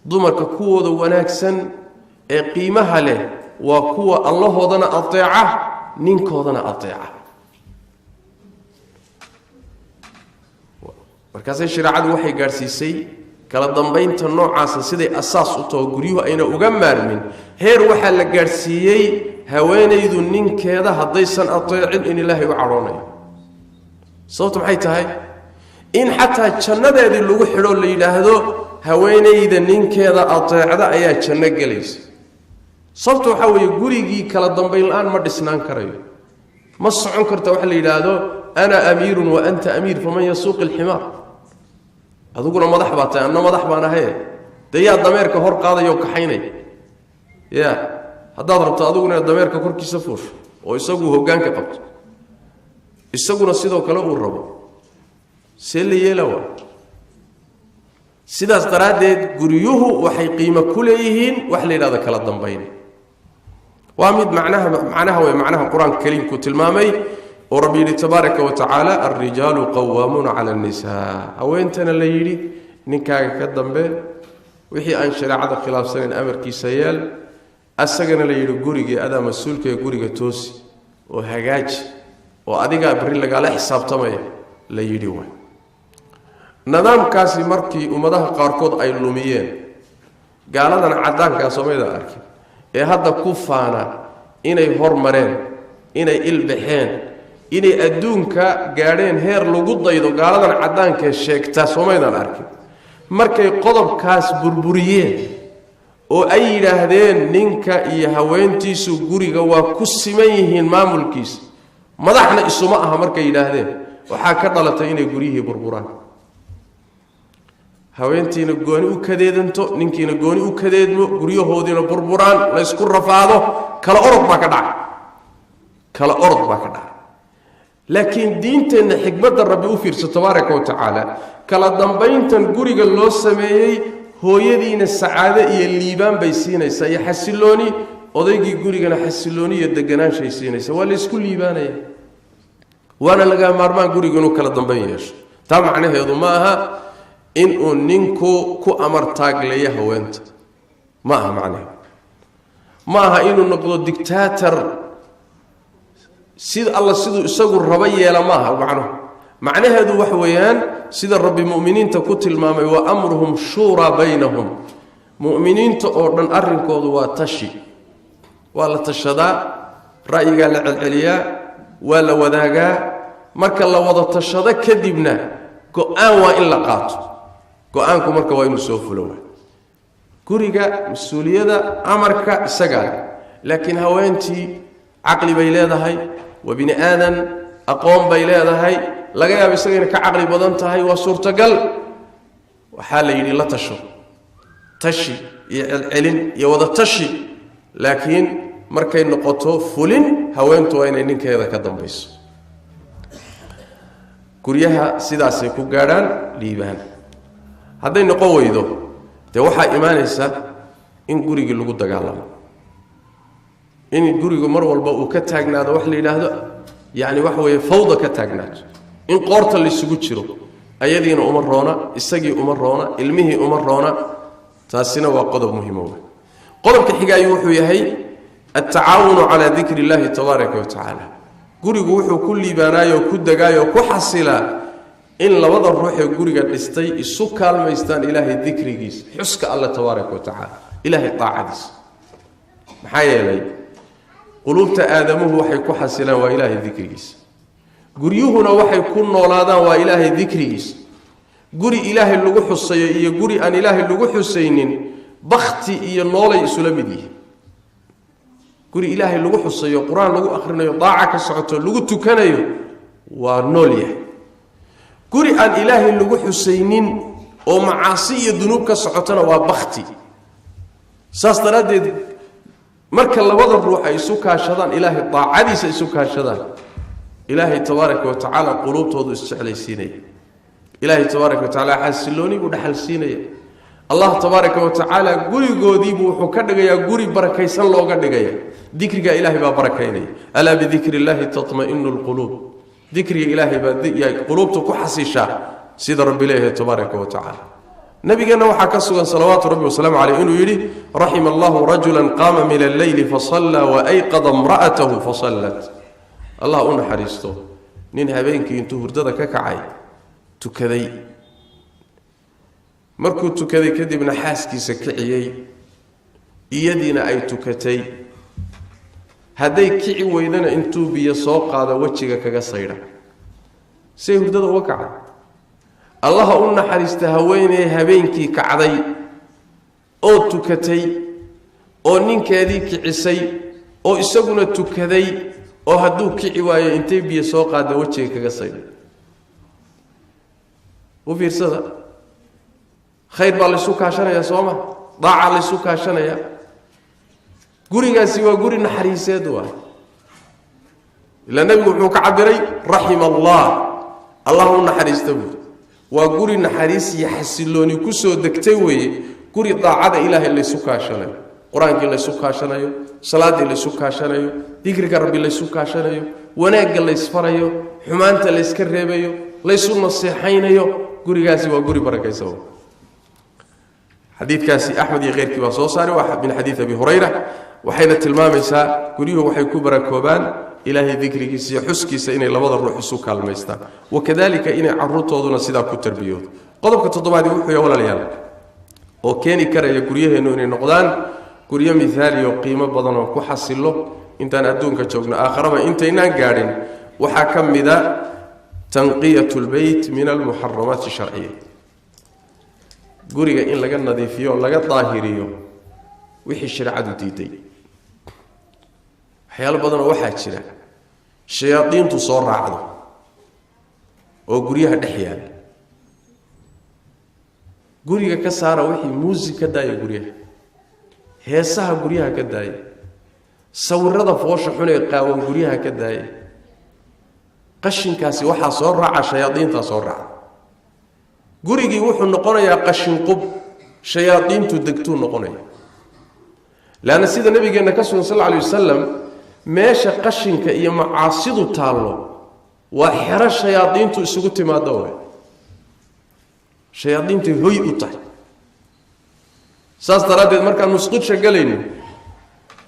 Dumarka kuwooda wanaagsan ee qiimaha leh waa kuwa Allahoodana ateeca, ninkoodana ateeca. Markaasay shareecadu waxay gaadhsiisay kala dambaynta noocaasa siday asaas u taho guryuhu ayna uga maarmin. Heer waxaa la gaadhsiiyey Haweenaydu ninkeeda haddaysan ateecin in Ilaahay u cadhoonayo. Sababtu maxay tahay? In xataa jannadeedii lagu xidho la yidhaahdo haweenayda ninkeeda ateecda ayaa janno gelaysa. Sababtu waxaa weeye gurigii kala dambayn la-aan ma dhisnaan karayo, ma socon karta waxa la yidhaahdo ana amiirun wa anta amiir faman yasuuqi alximaar. Adiguna madax baa tahay, anna madax baan ahaye, dee yaa dameerka hor qaadaya oo kaxaynaya? Ya haddaad rabto adiguna inaad dameerka korkiisa fuusho oo isagu hoggaanka qabto, isaguna sidoo kale uu rabo, see la yeela waa. Sidaas daraaddeed guryuhu waxay qiimo ku leeyihiin wax la yidhahdo kala dambayn. Waa mid macnaha wey macnaha Qur-aanka kariimku tilmaamay oo Rabbi yidhi tabaaraka wa tacaala alrijaalu qawaamuuna cala annisaa. Haweentana la yidhi ninkaaga ka dambe, wixii aan shareecada khilaafsanayn amarkiisa yeel. Asagana la yidhi gurigii adaa mas-uulka ee guriga toosi oo hagaaji oo adigaa berri lagala xisaabtamaya la yidhi. Waay nidaamkaasi markii ummadaha qaarkood ay lumiyeen, gaaladan caddaankaa somayda arkin ee hadda ku faana inay hormareen, inay ilbaxeen, inay adduunka gaadheen heer lagu daydo, gaaladan caddaankee sheegta soomaydaan arkin, markay qodobkaas burburiyeen oo ay yidhaahdeen ninka iyo haweentiisu guriga waa ku siman yihiin maamulkiisa, madaxna isuma aha, markay yidhaahdeen waxaa ka dhalatay inay guryihii burburaan, haweentiina gooni u kadeedanto, ninkiina gooni u kadeedmo, guryahoodiina burburaan, laysku rafaado, kala orod baa ka dhacay, kala orod baa ka dhacay. Laakiin diinteenna xikmadda Rabbi u fiirso tabaaraka wa tacaala, kala dambayntan guriga loo sameeyey hooyadiina sacaado iyo liibaan bay siinaysaa iyo xasilooni, odaygii gurigana xasilooni iyo deganaanshay siinaysaa. Waa laysku liibaanaya, waana laga maarmaan gurigu inuu kala dambayn yeesho. Taa macnaheedu ma aha inuu ninku ku amar taagleeyo haweenta, ma aha macnaheedu, ma aha inuu noqdo dictaator sida alla siduu isagu raba yeela, ma aha macnuhu. Macnaheedu waxa weeyaan sida Rabbi mu'miniinta ku tilmaamay, wa amruhum shuuraa baynahum. Mu'miniinta oo dhan arrinkoodu waa tashi, waa la tashadaa, ra'yigaa la celceliyaa, waa la wadaagaa. Marka la wada tashado kadibna go-aan waa in la qaato. Go-aanku marka waa inuu soo fulo. Waay guriga mas-uuliyada amarka isagaa leh, laakiin haweentii caqli bay leedahay, waa bini aadan, aqoon bay leedahay, laga yaabo isaga inay ka caqli badan tahay, waa suurtagal. Waxaa la yidhi la tasho, tashi iyo celcelin iyo wada tashi, laakiin markay noqoto fulin haweentu waa inay ninkeeda ka dambayso. Guryaha sidaasay ku gaadhaan liibaan. Hadday noqon weydo dee waxaa imaanaysa in gurigii lagu dagaalamo, in gurigu mar walba uu ka taagnaado wax la yidhaahdo yacni waxa weeye fawda ka taagnaato, in qoorta laysugu jiro, ayadiina uma roona, isagii uma roona, ilmihii uma roona. Taasina waa qodob muhiimo. Qodobka xigaayu wuxuu yahay altacaawunu calaa dikri illaahi tabaaraka wa tacaala. Gurigu wuxuu ku liibaanaayoo ku degaayoo ku xasilaa in labada ruux ee guriga dhistay isu kaalmaystaan Ilaahay dikrigiisa, xuska alle tabaaraka wa tacaala, Ilaahay taacadiisa. Maxaa yeelay quluubta aadamuhu waxay ku xasilaan waa Ilaahay dikrigiisa, guryuhuna waxay ku noolaadaan waa Ilaahay dikrigiisa. Guri Ilaahay lagu xusayo iyo guri aan Ilaahay lagu xusaynin bakti iyo noolay isula mid yihiin. Guri Ilaahay lagu xusayo, qur-aan lagu akhrinayo, daaca ka socoto, lagu tukanayo, waa nool yahay. Guri aan Ilaahay lagu xusaynin oo macaasi iyo dunuub ka socotona waa bakti. Saas daraaddeed marka labada ruux ay isu kaashadaan Ilaahay daacadiisa, isu kaashadaan, Ilaahay tabaaraka wa tacaala quluubtoodu isjeclaysiinaya, Ilaahay tabaaraka wa tacaala xasilooni buu dhaxal siinaya, Allah tabaaraka wa tacaala gurigoodiibuu wuxuu ka dhigayaa guri barakaysan looga dhigaya. Dikriga Ilaahay baa barakaynaya. Alaa bidikri illaahi tatma'inu lquluub. Dikriga Ilaahay baa quluubta ku xasishaa, sida Rabbi leeyahay tabaaraka wa tacaala. Nabigeenna waxaa ka sugan salawaatu rabbi wasalaamu caleyh inuu yidhi: raxima allahu rajulan qaama min alleyli fasallaa waayqada imra'atahu fasallat. Allah u naxariisto nin habeenkii intuu hurdada ka kacay tukaday, markuu tukaday kadibna xaaskiisa kiciyey, iyadiina ay tukatay. Hadday kici weydana intuu biyo soo qaado wejiga kaga saydha, say hurdada uga kacda. Allaha u naxariista haweeney habeenkii kacday oo tukatay oo ninkeedii kicisay oo isaguna tukaday, oo hadduu kici waayo intay biyo soo qaada wejiga kaga saydha. U fiirsada, khayr baa laysu kaashanayaa, sooma? Daacaa laysu kaashanayaa. Gurigaasi waa guri naxariiseed waay. Ilaa nebigu wuxuu ka cabiray raxima allah, allah u naxariista buuri. Waa guri naxariis iyo xasilooni kusoo degtay weeye, guri daacada ilaahay laysu kaashanayo, qur-aankii laysu kaashanayo, salaaddii laysu kaashanayo, dikriga rabbi laysu kaashanayo, wanaagga laysfarayo, xumaanta layska reebayo, laysu naseexaynayo. Gurigaasi waa guri barakaysan. Xadiidkaasi Axmed iyo keyrkii baa soo saaray, waa min xadiid Abi Hurayra. Waxayna tilmaamaysaa guryuhu waxay ku barakoobaan ilaahay dikrigiisa iyo xuskiisa, inay labada ruux isu kaalmaystaan, wakadalika inay caruurtooduna sidaa ku tarbiyoodo. Qodobka toddobaadi wuxuu yahay, walaalayaal, oo keeni karaya guryaheennu inay noqdaan guryo mihaali oo qiimo badan oo ku xasilo intaan adduunka joogno, aakharaba intaynaan gaadhin, waxaa ka mida tanqiyat lbeyt min almuxaramaat asharciya. Guriga in laga nadiifiyo o laga daahiriyo wixii shareecadu diiday. Waxyaalo badanoo waxaa jira shayaadiintu soo raacdo oo guryaha dhex yaala. Guriga ka saara wixii muusig ka daaya, guryaha heesaha guryaha ka daaya, sawirada foosha xun ee qaawan guryaha ka daaya. Qashinkaasi waxaa soo raaca shayaadiintaa soo raaca. Gurigii wuxuu noqonayaa qashinqub shayaadiintu degtuu noqonaya. Leanna sida nabigeenna ka sugan sal alla alay wasalam, meesha qashinka iyo macaasidu taallo waa xero shayaadiintu isugu timaado waay, shayaadiintay hoy u tahay. Saas daraaddeed markaan musqusha galayno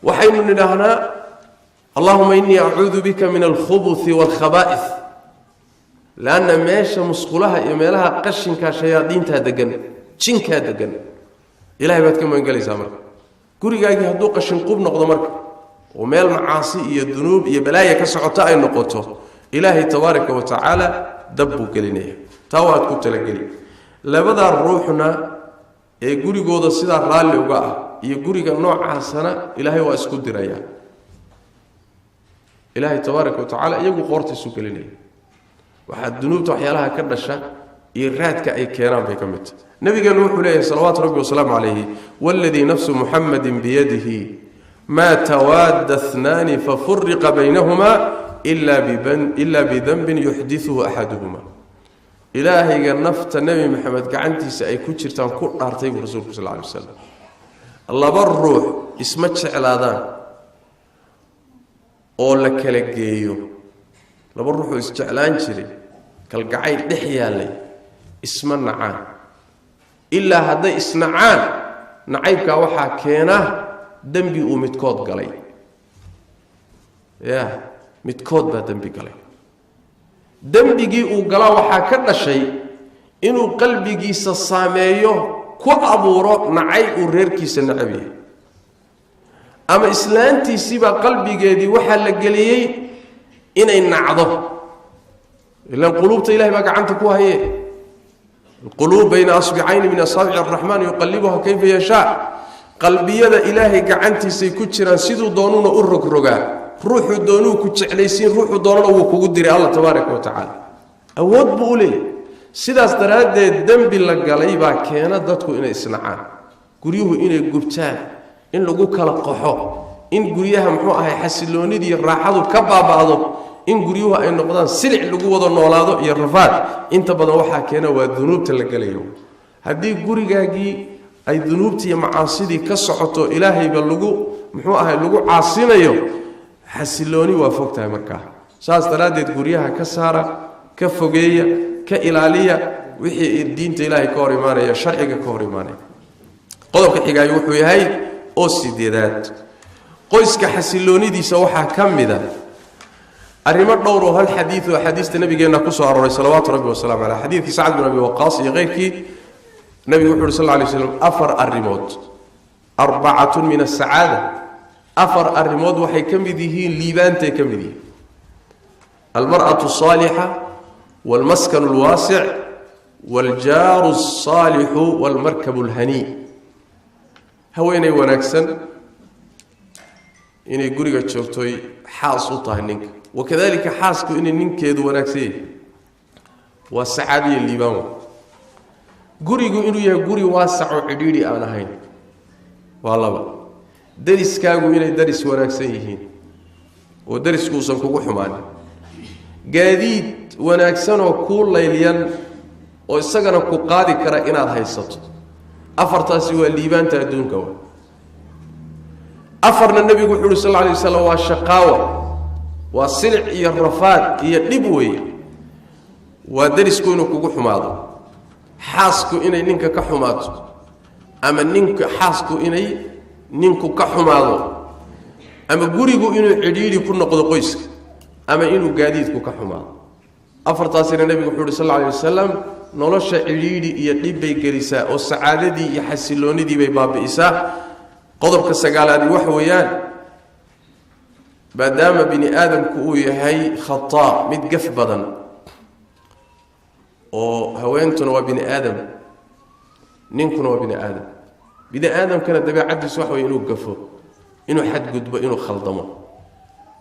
waxaynu nidhaahnaa: "Allahuma innii acuudu bika min alkhubuthi waalkhaba'ith." Leanna meesha musqulaha iyo meelaha qashinkaa shayaadiintaa degan, jinkaa degan. Ilahay baad ka magangelaysaa. Marka gurigaagii hadduu qashinqub noqdo, marka oo meel macaasi iyo dunuub iyo balaaya ka socota ay noqoto, Ilaahay tabaaraka wa tacaala dab buu gelinaya. Taa waad ku talageli. Labadaa ruuxna ee gurigooda sidaa raalli uga ah iyo guriga noocaasana Ilaahay waa isku dirayaa. Ilaahay tabaaraka wa tacaala iyagu qoorta isu gelinaya. Waxaa dunuubta waxyaalaha ka dhasha iyo raadka ay keenaan bay ka mid tahay. Nabigeenu wuxuu leeyahay salawaatu rabbi wasalaamu calayhi: "Waladii nafsu Muxamadin biyadihi, maa tawaada اثnaani fafuriqa baynahuma ila bidanbin yuxdiثuhu axaduhuma." Ilaahayga nafta Nebi Maxamed gacantiisa ay ku jirtaan ku dhaartay, buu rasuulku sal lay waslam, laba ruux isma jeclaadaan oo la kala geeyo. Laba ruuxoo isjeclaan jiray, kalgacayl dhex yaallay, isma nacaan, ilaa hadday isnacaan nacaybkaa waxaa keena dembi uu midkood galay. Ya midkood baa dembi galay. Dembigii uu galaa waxaa ka dhashay inuu qalbigiisa saameeyo, ku abuuro nacayb uu reerkiisa nacab yahay, ama islaantiisiibaa qalbigeedii waxaa la geliyey inay nacdo. Ilaan quluubta Ilahay baa gacanta ku haye, alquluub bayna asbicayni min asaabici araxmaan, yuqallibuha kayfa yashaa. Qalbiyada Ilaahay gacantiisay ku jiraan, siduu doonuuna u rogrogaa. Ruuxuu doonuu ku jeclaysiin, ruuxuu doonana wuu kugu diray. Alla tabaaraka wa tacaala awood buu u leeyahy. Sidaas daraaddeed dembi la galay baa keena dadku inay isnacaan, guryuhu inay gubtaan, in lagu kala qaxo, in guryaha muxuu ahay xasiloonidii raaxadu ka baaba'do, in guryuhu ay noqdaan silic lagu wada noolaado iyo rafaad. Inta badan waxaa keena waa dunuubta la gelayo. Haddii gurigaagii ay dunuubtii iyo macaasidii ka socoto, Ilaahayba lagu muxuu ahay lagu caasinayo, xasilooni waa fog tahay. Markaa saas daraaddeed guryaha ka saara, ka fogeeya, ka ilaaliya wixii diinta Ilaahay ka hor imaanaya, sharciga ka hor imaanaya. Qodobka xigaayo wuxuu yahay oo sideedaad, qoyska xasiloonidiisa waxaa ka mida arrimo dhowr oo hal xadiid oo axaadiista nabigeenna ku soo arooray salawaatu rabbi wasalamu caleyh. Xadiidkii Sacd bin Abi Waqaas iyo keyrkii, nabigu wuxu uhi sal lla lay slam: afar arrimood, arbacatun min asacaada. Afar arrimood waxay ka mid yihiin liibaantay ka mid yihiin: almar'atu asaalixa, waalmaskanu alwaasic, waaljaaru alsaalixu, waalmarkabu alhanii. Haweenay wanaagsan inay guriga joogtoy xaas u tahay ninka, wakadalika xaasku inay ninkeedu wanaagsan yahay, waa sacaadiyo liibaan. Wa gurigu inuu yahay guri waasac oo cidhiidhi aan ahayn, waa laba. Dariskaagu inay daris wanaagsan yihiin oo dariskuusan kugu xumaanin. Gaadiid wanaagsanoo kuu laylyan oo isagana ku qaadi kara inaad haysato. Afartaasi waa liibaanta adduunka. Wa afarna nebigu wuxu uhi sal lla alay waslam waa shaqaawa, waa silic iyo rafaad iyo dhib weeye. Waa darisku inuu kugu xumaado, xaasku inay ninka ka xumaato, ama ninka xaasku inay ninku ka xumaado, ama gurigu inuu cidhiidhi ku noqdo qoyska, ama inuu gaadiidku ka xumaado. Afartaasina nebigu wuxuu uhi sal alla alay wasalam nolosha cidhiidhi iyo dhib bay gelisaa oo sacaadadii iyo xasiloonidii bay baabi'isaa. Qodobka sagaalaadi waxa weeyaan, maadaama bini aadamku uu yahay khataa, mid gaf badan, oo haweentuna waa bini aadam, ninkuna waa bini aadam, bini aadamkana dabeecaddiisu waxa wey inuu gafo, inuu xadgudbo, inuu khaldamo.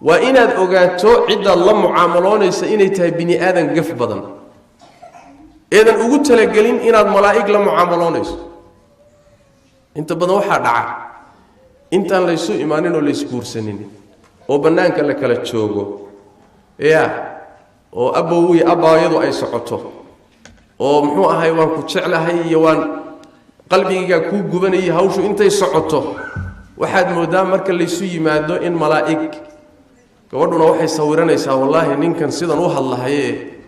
Waa inaad ogaato ciddaad la mucaamaloonaysa inay tahay bini aadan gaf badan, eedan ugu talagelin inaad malaa'ig la mucaamaloonayso. Inta badan waxaa dhaca intaan laysu imaanin oo laysguursanin oo bannaanka la kala joogo, ya oo abbowi abbaayadu ay socoto, oo muxuu ahay waan ku jeclahay iyo waan qalbigaygaa kuu gubanayay, hawshu intay socoto waxaad mooddaa marka laysu yimaado in malaa'ig. Gabadhuna waxay sawiranaysaa, wallaahi ninkan sidan u hadlahayee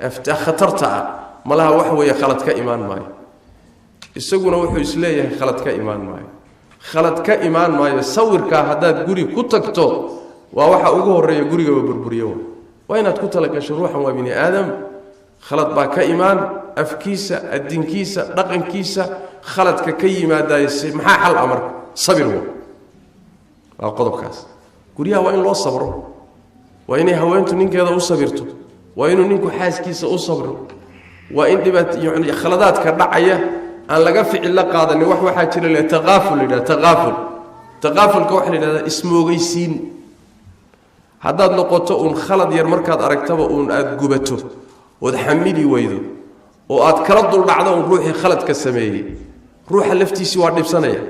khatarta ah malaha wax weeye khalad ka imaan maayo. Isaguna wuxuu isleeyahay khalad ka imaan maayo, khalad ka imaan maayo. Sawirkaa haddaad guri ku tagto waa waxa ugu horreeya gurigaba burburiyo. Waa inaad ku talagasho ruuxan waa bini aadam, khalad baa ka imaan afkiisa, adinkiisa, dhaqankiisa, khaladka ka yimaadaay. Maxaa xal ah marka? Sabir waa qodobkaas. Guryaha waa in loo sabro, waa inay haweentu ninkeeda u sabirto, waa inuu ninku xaaskiisa u sabro, waa in dhibaat yani khaladaadka dhacaya aan laga ficil la qaadanin. Wax waxaa jira le taqaaful la yidhahda. Taqaaful, taqaafulka waxaa la yidhahdaa ismoogeysiin. Haddaad noqoto uun khalad yar markaad aragtaba uun aada gubato ood xamili weydo oo aad kala duldhacdo uun ruuxii khaladka sameeyey, ruuxa laftiisii waa dhibsanaya.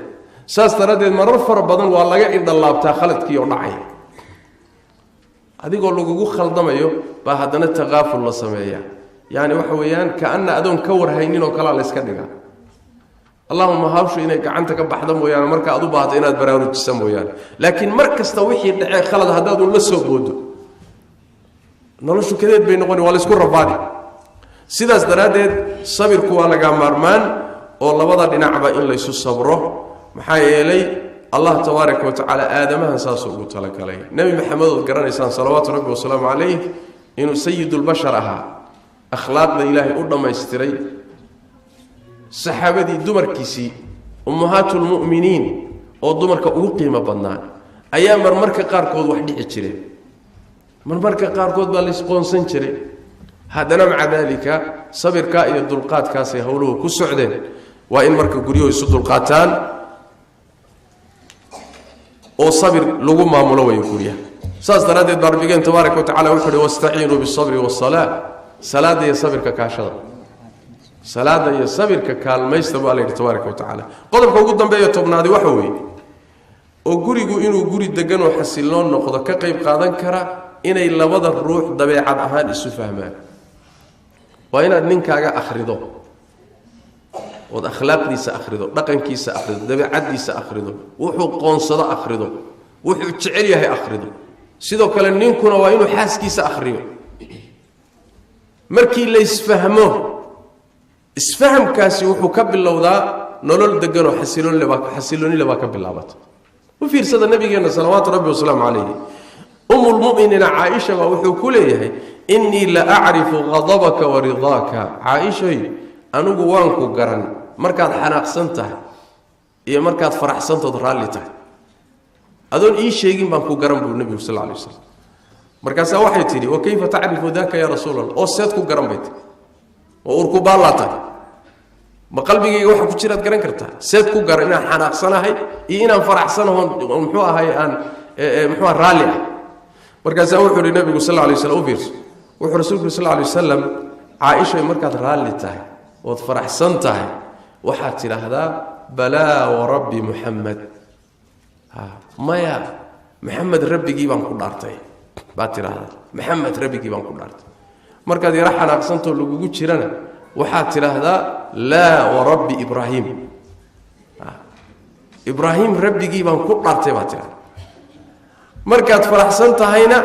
Saas daraaddeed marar fara badan waa laga indhalaabtaa khaladkii oo dhacaya, adigoo lagugu khaldamayo baa haddana taqaaful la sameeyaa. Yacni waxa weeyaan kaana adoon ka warhaynin oo kalaa layska dhigaa. Allahuma hawshu inay gacanta ka baxda mooyaane, marka aad u baahato inaad baraarujisa mooyaane. Laakiin mar kasta wixii dhacee khalad haddaad un la soo boodo, noloshu kadeed bay noqoni, waa laysku rafaadi. Sidaas daraaddeed sabirku waa lagaa maarmaan oo labada dhinacba in laysu sabro. Maxaa yeelay Allah tabaaraka wa tacaala aadamahan saasuu ugu talagalay. Nebi Maxamed ood garanaysaan salawaatu rabbi wasalaamu calayh inuu sayidulbashar ahaa, akhlaaqda ilaahay u dhammaystiray, saxaabadii dumarkiisii ummahaatulmu'miniin oo dumarka ugu qiimo badnaa ayaa marmarka qaarkood wax dhici jireen, marmarka qaarkood baa laysqoonsan jiray. Haddana maca daalika sabirkaa iyo dulqaadkaasay howluhu ku socdeen. Waa in marka guryuhu isu dulqaataan oo sabir lagu maamulo wayo guryaha. Saas daraaddeed baa rabbigeen tabaaraka wa tacala wuxu uhi wastaciinuu bisabri wasalaa. Salaada iyo sabirka kaashada, salaada iyo sabirka kaalmaysta baa la yidhi tabaaraka wa tacaala. Qodobka ugu dambeeya tobnaadi waxa weeye oo gurigu inuu guri degan oo xasiloon noqdo ka qayb qaadan kara inay labada ruux dabeecad ahaan isu fahmaan. Waa inaad ninkaaga akhrido ood akhlaaqdiisa akhrido, dhaqankiisa akhrido, dabeecaddiisa akhrido, wuxuu qoonsado akhrido, wuxuu jecel yahay akhrido. Sidoo kale ninkuna waa inuu xaaskiisa akhriyo. Markii la isfahmo, isfahamkaasi wuxuu ka bilowdaa nolol deganoo xasiloonile baa ka bilaabata. U fiirsada nabigeenna salawaatu rabbi wasalaamu calayhi, umulmu'miniina Caaisha baa wuxuu ku leeyahay innii la acrifu qadabaka wa ridaaka. Caaishay, anigu waan ku garan markaad xanaaqsan tahay iyo markaad faraxsantood raalli tahay. Adoon ii sheegin baan ku garan buu Nabigu sallallahu alayhi wasallam. Markaas waxay tiri wa kayfa ta'rifu dhaka ya rasuul Allah, oo seed ku garan bay tiri, oo urku baalaata ma qalbigayga waxa ku jira garan kartaa, seed ku garan inaan xanaaqsanahay iyo inaan faraxsanahay muxuu ahay aan muxuu raali ah. Markaas wuxuu yiri Nabigu sallallahu alayhi wasallam, u fiirso wuxuu rasuulku sallallahu alayhi wasallam, Caaisha markaad raali tahay oo faraxsan tahay waxaad tiraahdaa balaa wa rabbi Muhammad, maya Muhammad rabbigii baan ku dhaartay baad tiraahdaa, Muhammad rabbigii baan ku dhaartay. Markaad yara xanaaqsanto lagugu jirana waxaad tiraahdaa laa wa rabbi Ibraahim, Ibraahim rabbigii baan ku dhaartay baad tiraahdaa. Markaad faraxsan tahayna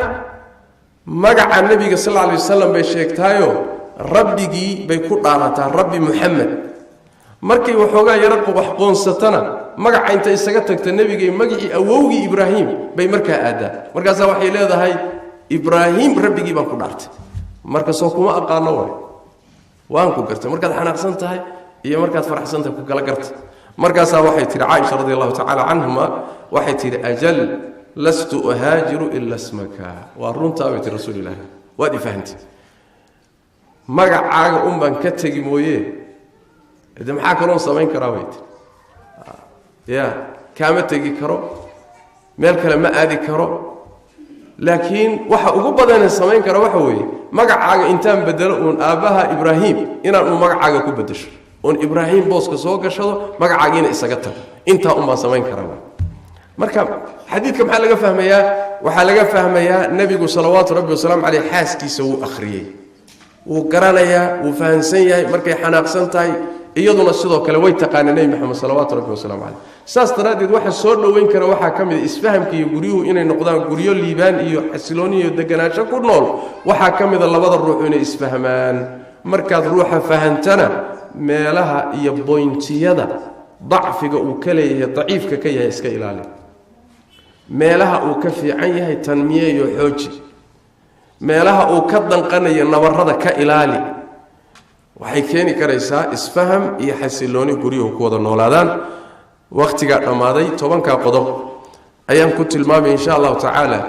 magaca Nabiga sallallahu alayhi wasallam bay sheegtaayo rabbigii bay ku dhaarataa, rabbi Muhammad. Markay waxoogaa yara wax qoonsatana magaca inta isaga tagta Nabiga magacii awowgii Ibraahim bay markaa aadaa. Markaas waxay leedahay Ibraahim rabbigii baan ku dhaartay. Marka soo kuma aqaano way waan ku gartay. Markaad xanaaqsan tahay iyo markaad faraxsan tahay ku kala gartay. Markaas waxay tiri Caaisha radiyallahu ta'ala anhuma, waxay tiri ajal lastu uhaajiru illa ismaka, wa runta bay tiri rasuulillaah waad ifahantay magacaaga un baan ka tagi mooyee de maxaa kaloo samayn karaa bay tiri. Ya kaama tagi karo, meel kale ma aadi karo, laakiin waxa ugu badan samayn kara waxa weeye magacaaga intaan bedelo uun aabaha Ibraahim inaan uu magacaaga ku bedesho, uun Ibraahim booska soo gashado magacaagiina isaga tago, intaa un baan samayn karaa. Marka xadiidka maxaa laga fahmayaa? Waxaa laga fahmayaa Nabigu salawaatu rabbi wasalaam calayhi xaaskiisa wuu akhriyey, wuu garanayaa, wuu fahansan yahay markay xanaaqsan tahay, iyaduna sidoo kale way taqaanaa Nabi Muhammad salawaatu rabbi wasalaam calayhi. Saas daraaddeed waxa soo dhoweyn kara waxaa ka mid ah isfahamka iyo guryuhu inay noqdaan guryo liibaan iyo xasilooni iyo deganaansho ku nool. Waxaa ka mid ah labada ruux inay isfahmaan. Markaad ruuxa fahantana meelaha iyo boyntiyada dacfiga uu ka leeyahay, daciifka ka yahay iska ilaali, meelaha uu ka fiican yahay tanmiye iyo xooji, meelaha uu ka danqanayo nabarrada ka ilaali. Waxay keeni karaysaa isfaham iyo xasilooni guryuhu ku wada noolaadaan. Waqtiga dhamaaday 10 qodob ayaan ku tilmaamay insha Allah ta'ala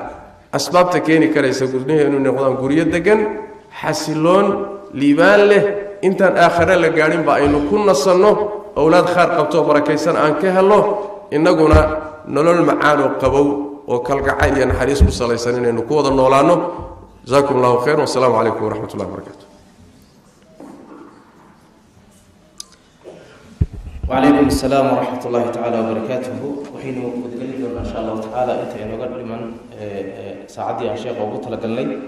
asbaabta keeni karaysa guryaha inuu noqdaan guryo degan, xasiloon, liibaan leh, intaan aakhire la gaadhin ba aynu ku nasanno, awlaad khaar qabto barakaysan aan ka helno, innaguna nolol macaan oo qabow oo kalgacayl iyo naxariis ku salaysan inaynu ku wada noolaanno. Jazaakum Allahu khayran, wassalaamu calaykum waraxmatullahi wabarakaatuh. وعليكم السلام ورحمة الله تعالى وبركاته. وحين ودقلنا إن شاء الله تعالى أنت إنه قد لمن ساعدي يا شيخ وقلت لك لي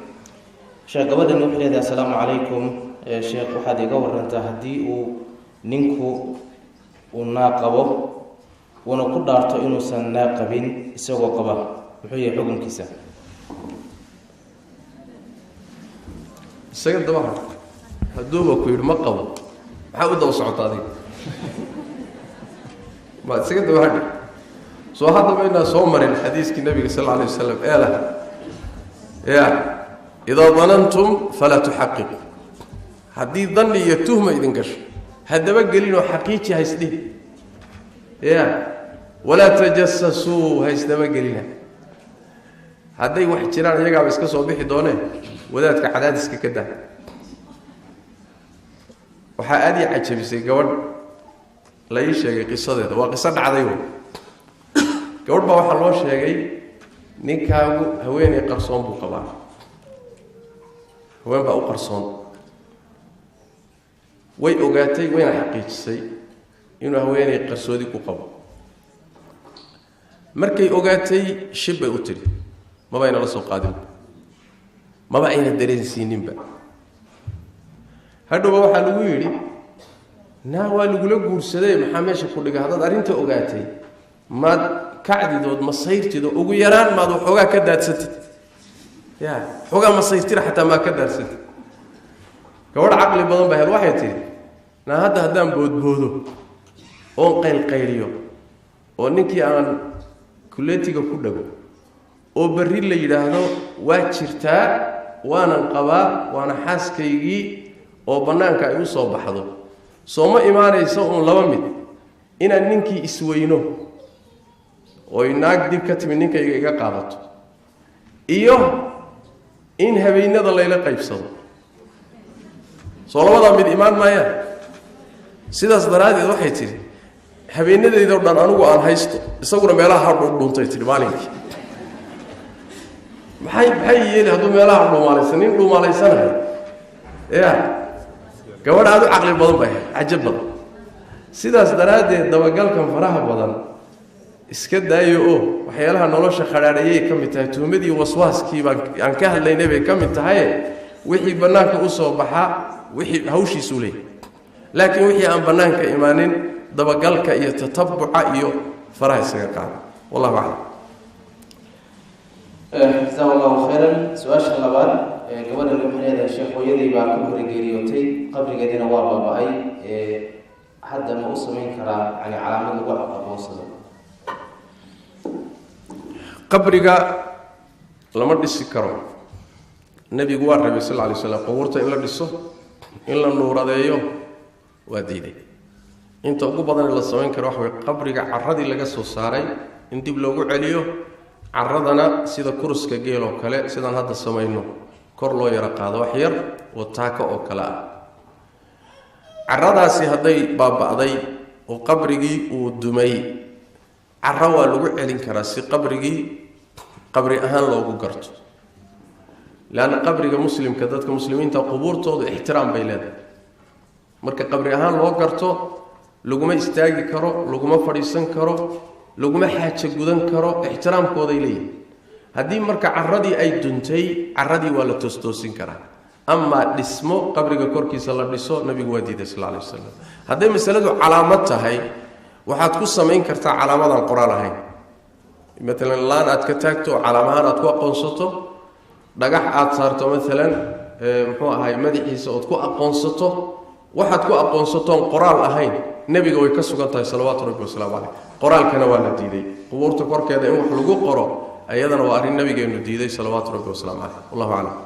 شيخ قبل أن نحن السلام عليكم شيخ وحد يقول أنت هدي وننكو وناقبه ونقول دارته إنه سناقبين سوى قبه وحي حكم كيسة السيد ضبحر هدوبه كوير مقبه محاول دو سعطادي ما تسكت بهذا. سو هذا بينا صومر الحديث النبي صلى الله عليه وسلم قال يا إذا ظننتم فلا تحققوا. حديث ظن يتهم إذن كش هذا بقى حقيقي هيسدي يا ولا تجسسوا هيسدي بقى هذا واحد جيران يقع بس كسو بيحي دونه وذاتك عدادسك كده. waxaa aad ii cajabisay gabadh la ii sheegay qisadeeda, waa qiso dhacday. Gabadh baa waxaa loo sheegay ninkaagu haweeney qarsoon buu qabaa, haween baa u qarsoon. Way ogaatay, wayna xaqiijisay inuu haweeney qarsoodi ku qabo. Markay ogaatay shib bay u tidhi, maba ayna la soo qaadinba, maba ayna dareensiininba. Hadhowba waxaa lagu yidhi naa waa lagula guursaday, maxaa meesha ku dhigay? Haddaad arrinta ogaatay maad kacdidood masayrtido ugu yaraan maad waxoogaa ka daadsatid, ya waxoogaa masayrtida xataa maad ka daadsatid. Gabadh caqli badan baa ahayd, waxay tidhi naa hadda haddaan boodboodo oon qaylqayliyo oo ninkii aan kuleetiga ku dhago oo berri la yidhaahdo waa jirtaa, waanan qabaa, waana xaaskaygii, oo bannaanka ay u soo baxdo, soo ma imaanayso uun laba mid, inaan ninkii isweyno Oy naag dib ka timi ninkayga iga qaadato, iyo in habeenada layla qaybsado, soo labadaa mid imaan maayaan. Sidaas daraaddeed waxay tidhi habeenadeydoo dhan anigu aan haysto, isaguna meelaha ha dhuundhuuntay tidhi maalinkii. Maxay yeeli hadduu meelaha dhuumaalaysan, nin dhuumaalaysanahay ya gabadh aada u caqli badan bay ahayd, cajab badan. Sidaas daraaddeed dabagalkan faraha badan iska daayo oo waxyaalaha nolosha khadhaadhayay ka mid tahay, tuhmadii waswaaskii baan aan ka hadlaynay bay ka mid tahay. Wixii bannaanka u soo baxaa wixii hawshiisuu leeyahy, laakiin wixii aan bannaanka imaanin dabagalka iyo tatabuca iyo faraha isaga qaada. Wallahu aclam. Jazaak allahu khayran. Su-aasha labaad, gabadhan waxay leedahay: sheekh, hooyadii baa ka hore geeriyootay, qabrigeediina waa baaba-ay, hadda ma u samayn karaa yani calaamad lagu aqoonsado? Qabriga lama dhisi karo. Nebigu waa rabay sal lla lay slam qubuurta in la dhiso, in la nuuradeeyo waa diiday. Inta ugu badan la samayn karo waxa way qabriga carradii laga soo saaray in dib loogu celiyo, carradana sida kuruska geel oo kale sidaan hadda samayno kor loo yaro qaado wax yar oo taako oo kale ah. Carradaasi hadday baaba'day oo qabrigii uu dumay, carro waa lagu celin karaa si qabrigii qabri ahaan loogu garto, leanna qabriga muslimka, dadka muslimiinta qubuurtoodu ixtiraam bay leedahay. Marka qabri ahaan loo garto laguma istaagi karo, laguma fadhiisan karo, laguma xaajo gudan karo, ixtiraamkooday leeyihin. Haddii marka carradii ay duntay, carradii waa la toostoosin karaa. Amaa dhismo qabriga korkiisa la dhiso, nabigu waa diiday sal lla alay wasalam. Hadday masaladu calaamad tahay, waxaad ku samayn kartaa calaamadaan qoraal ahayn, maalan laan aad ka taagto oo calaamahaan aad ku aqoonsato, dhagax aad saarto maalan muxuu ahay madaxiisa ood ku aqoonsato. Waxaad ku aqoonsatoon qoraal ahayn nebiga way ka sugan tahay salawaatu rabbi wasalaamu caleyh. Qoraalkana waa la diiday, qubuurta korkeeda in wax lagu qoro ayadana waa arrin nabigeenu diiday salawaatu rabbi wasalaamu caleyh. Wallahu aclam.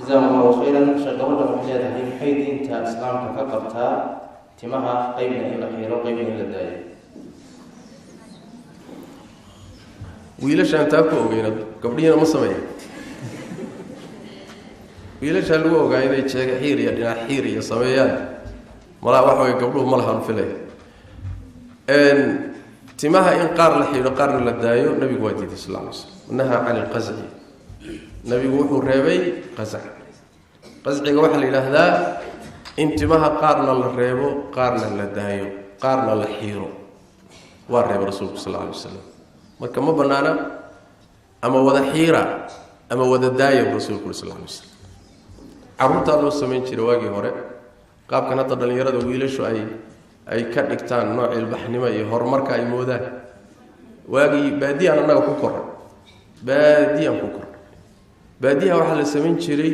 Jazaak allahu khayran. Sheekh, gabadhan waxay leedahay: maxay diinta islaamka ka qabtaa timaha qeybna in la xiiro, qeybna in la daayo? Wiilashaan taa ku ogeyna, gabdhihiina ma sameeya. Wiilashaa lagu ogaa inay jeega xiir iyo dhinac xiir iyo sameeyaan, malaa waxa way gabdhuhu ma lahan filaya. Timaha in qaar la xiidho qaarna la daayo nabigu waa diiday sal lla alay slam. Nahaa cani ilqasci, nabigu wuxuu reebay qasac. Qasciga waxaa la yidhaahdaa in timaha qaarna la reebo, qaarna la daayo, qaarna la xiiro, waa reebay rasuulku sal alla alay wasalam. Marka ma banaana, ama wada xiira ama wada daaya bu rasuulku uri sal lla alay waslam. Carruurtaa loo samayn jiray waagii hore, qaabkan hadda dhallinyarada wiilashu ay ka dhigtaan nooc ilbaxnimo iyo horumarka ay moodaan. Waagii baadiyaan annaga ku korray, baadiyaan ku korray, baadiyaha waxaa la samayn jiray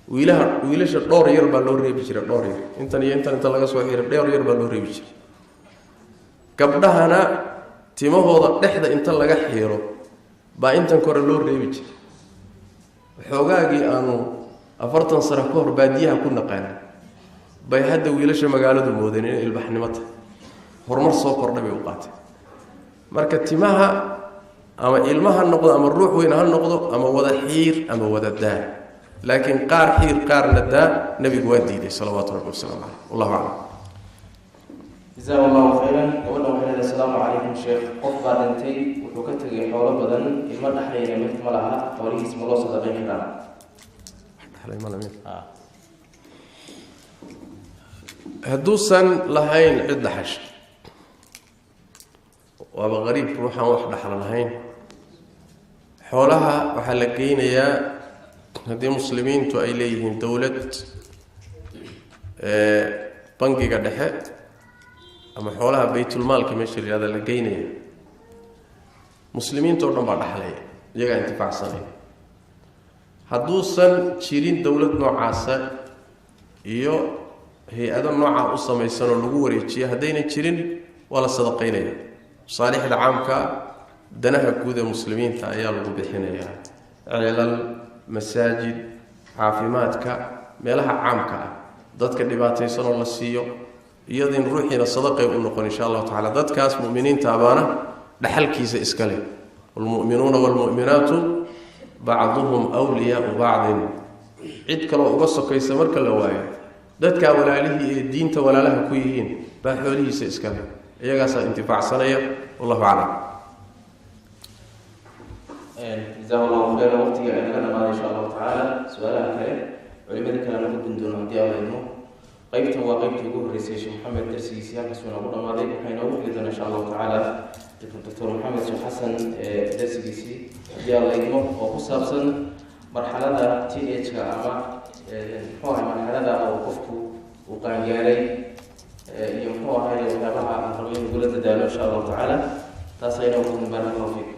wiilaha wiilasha dhowr yar baa loo reebi jiray, dhowr yar intan iyo intan inta laga soo xiray dhowr yar baa loo reebi jiray. Gabdhahana timahooda dhexda inta laga xiiro baa intan kore loo reebi jiray. Xoogaagii aanu 40 sano ka hor baadiyaha ku naqaana bay hadda wiilasha magaaladu moodeen inay ilbaxnimo tahay, horumar soo kordhay bay u qaateen. Marka timaha ama ilma ha noqdo ama ruux weyn ha noqdo, ama wada xiir ama wada daa, laakiin qaar xiir qaarna daa nabigu waa diiday salawaatu rabbi wasalaamu caleyh. Wallahu aclam. Jazaak allahu khayran. Gabadhan waxay leedahay: asalaamu calaykum sheekh, qof baa dhintay, wuxuu ka tegay xoolo badan, ilmo dhexlayna mid ma laha, xoolihiis ma loo sadaqayn karaa? Hadduusan lahayn cid dhaxasha, waaba qariib ruuxaan wax dhaxla lahayn. Xoolaha waxaa la geynayaa haddii muslimiintu ay leeyihiin dowlad, bangiga dhexe ama xoolaha baytulmaalka meesha la yihahda la geynaya. Muslimiinta o dhan baa dhaxlaya, iyagaa intifaacsanaya. Hadduusan jirin dowlad noocaasa iyo hay-ado noocaa u samaysanoo lagu wareejiya, haddaynan jirin waa la sadaqaynaya. Masaalixda caamka, danaha guud ee muslimiinta ayaa lagu bixinayaa, ceelal, masaajid, caafimaadka, meelaha caamka ah, dadka dhibaataysanoo la siiyo, iyadin ruuxiina sadaqay u noqon insha allahu tacala. Dadkaas muminiinta abaana Dhaxalkiisa iskale. Waalmu'minuuna waalmu'minaatu bacduhum wliyaau bacdin. Cid kaloo uga sokaysa marka la waayo, dadkaa walaalihii ee diinta walaalaha ku yihiin baa xoolihiisa iskale, iyagaasaa intifaacsanaya. Wallahu aclam. Jazahu Allahu khayra. Waqtiga ay naga dhamaaday, insha Allahu tacaala su-aalaha kale culimada kale na gudbin doono haddii Alla idmo. Qeybtan waa qeybtii ugu horreysay Sheekh Maxamed darsigiisii, halkaas uu inoogu dhamaaday. Waxaa inoogu xili doonaa, insha Allahu tacaala, Doctor Maxamed Sheekh Xasan darsigiisii, haddii Alla idmo, oo ku saabsan marxalada teenage-ka ama muxuu ahay marxalada oo qofku uu qaangaaray iyo muxuu ahay waxyaabaha la rabo in lagula dadaalo, insha Allahu tacaala. Taas ayna ugu. Baaraka Allahu fiik.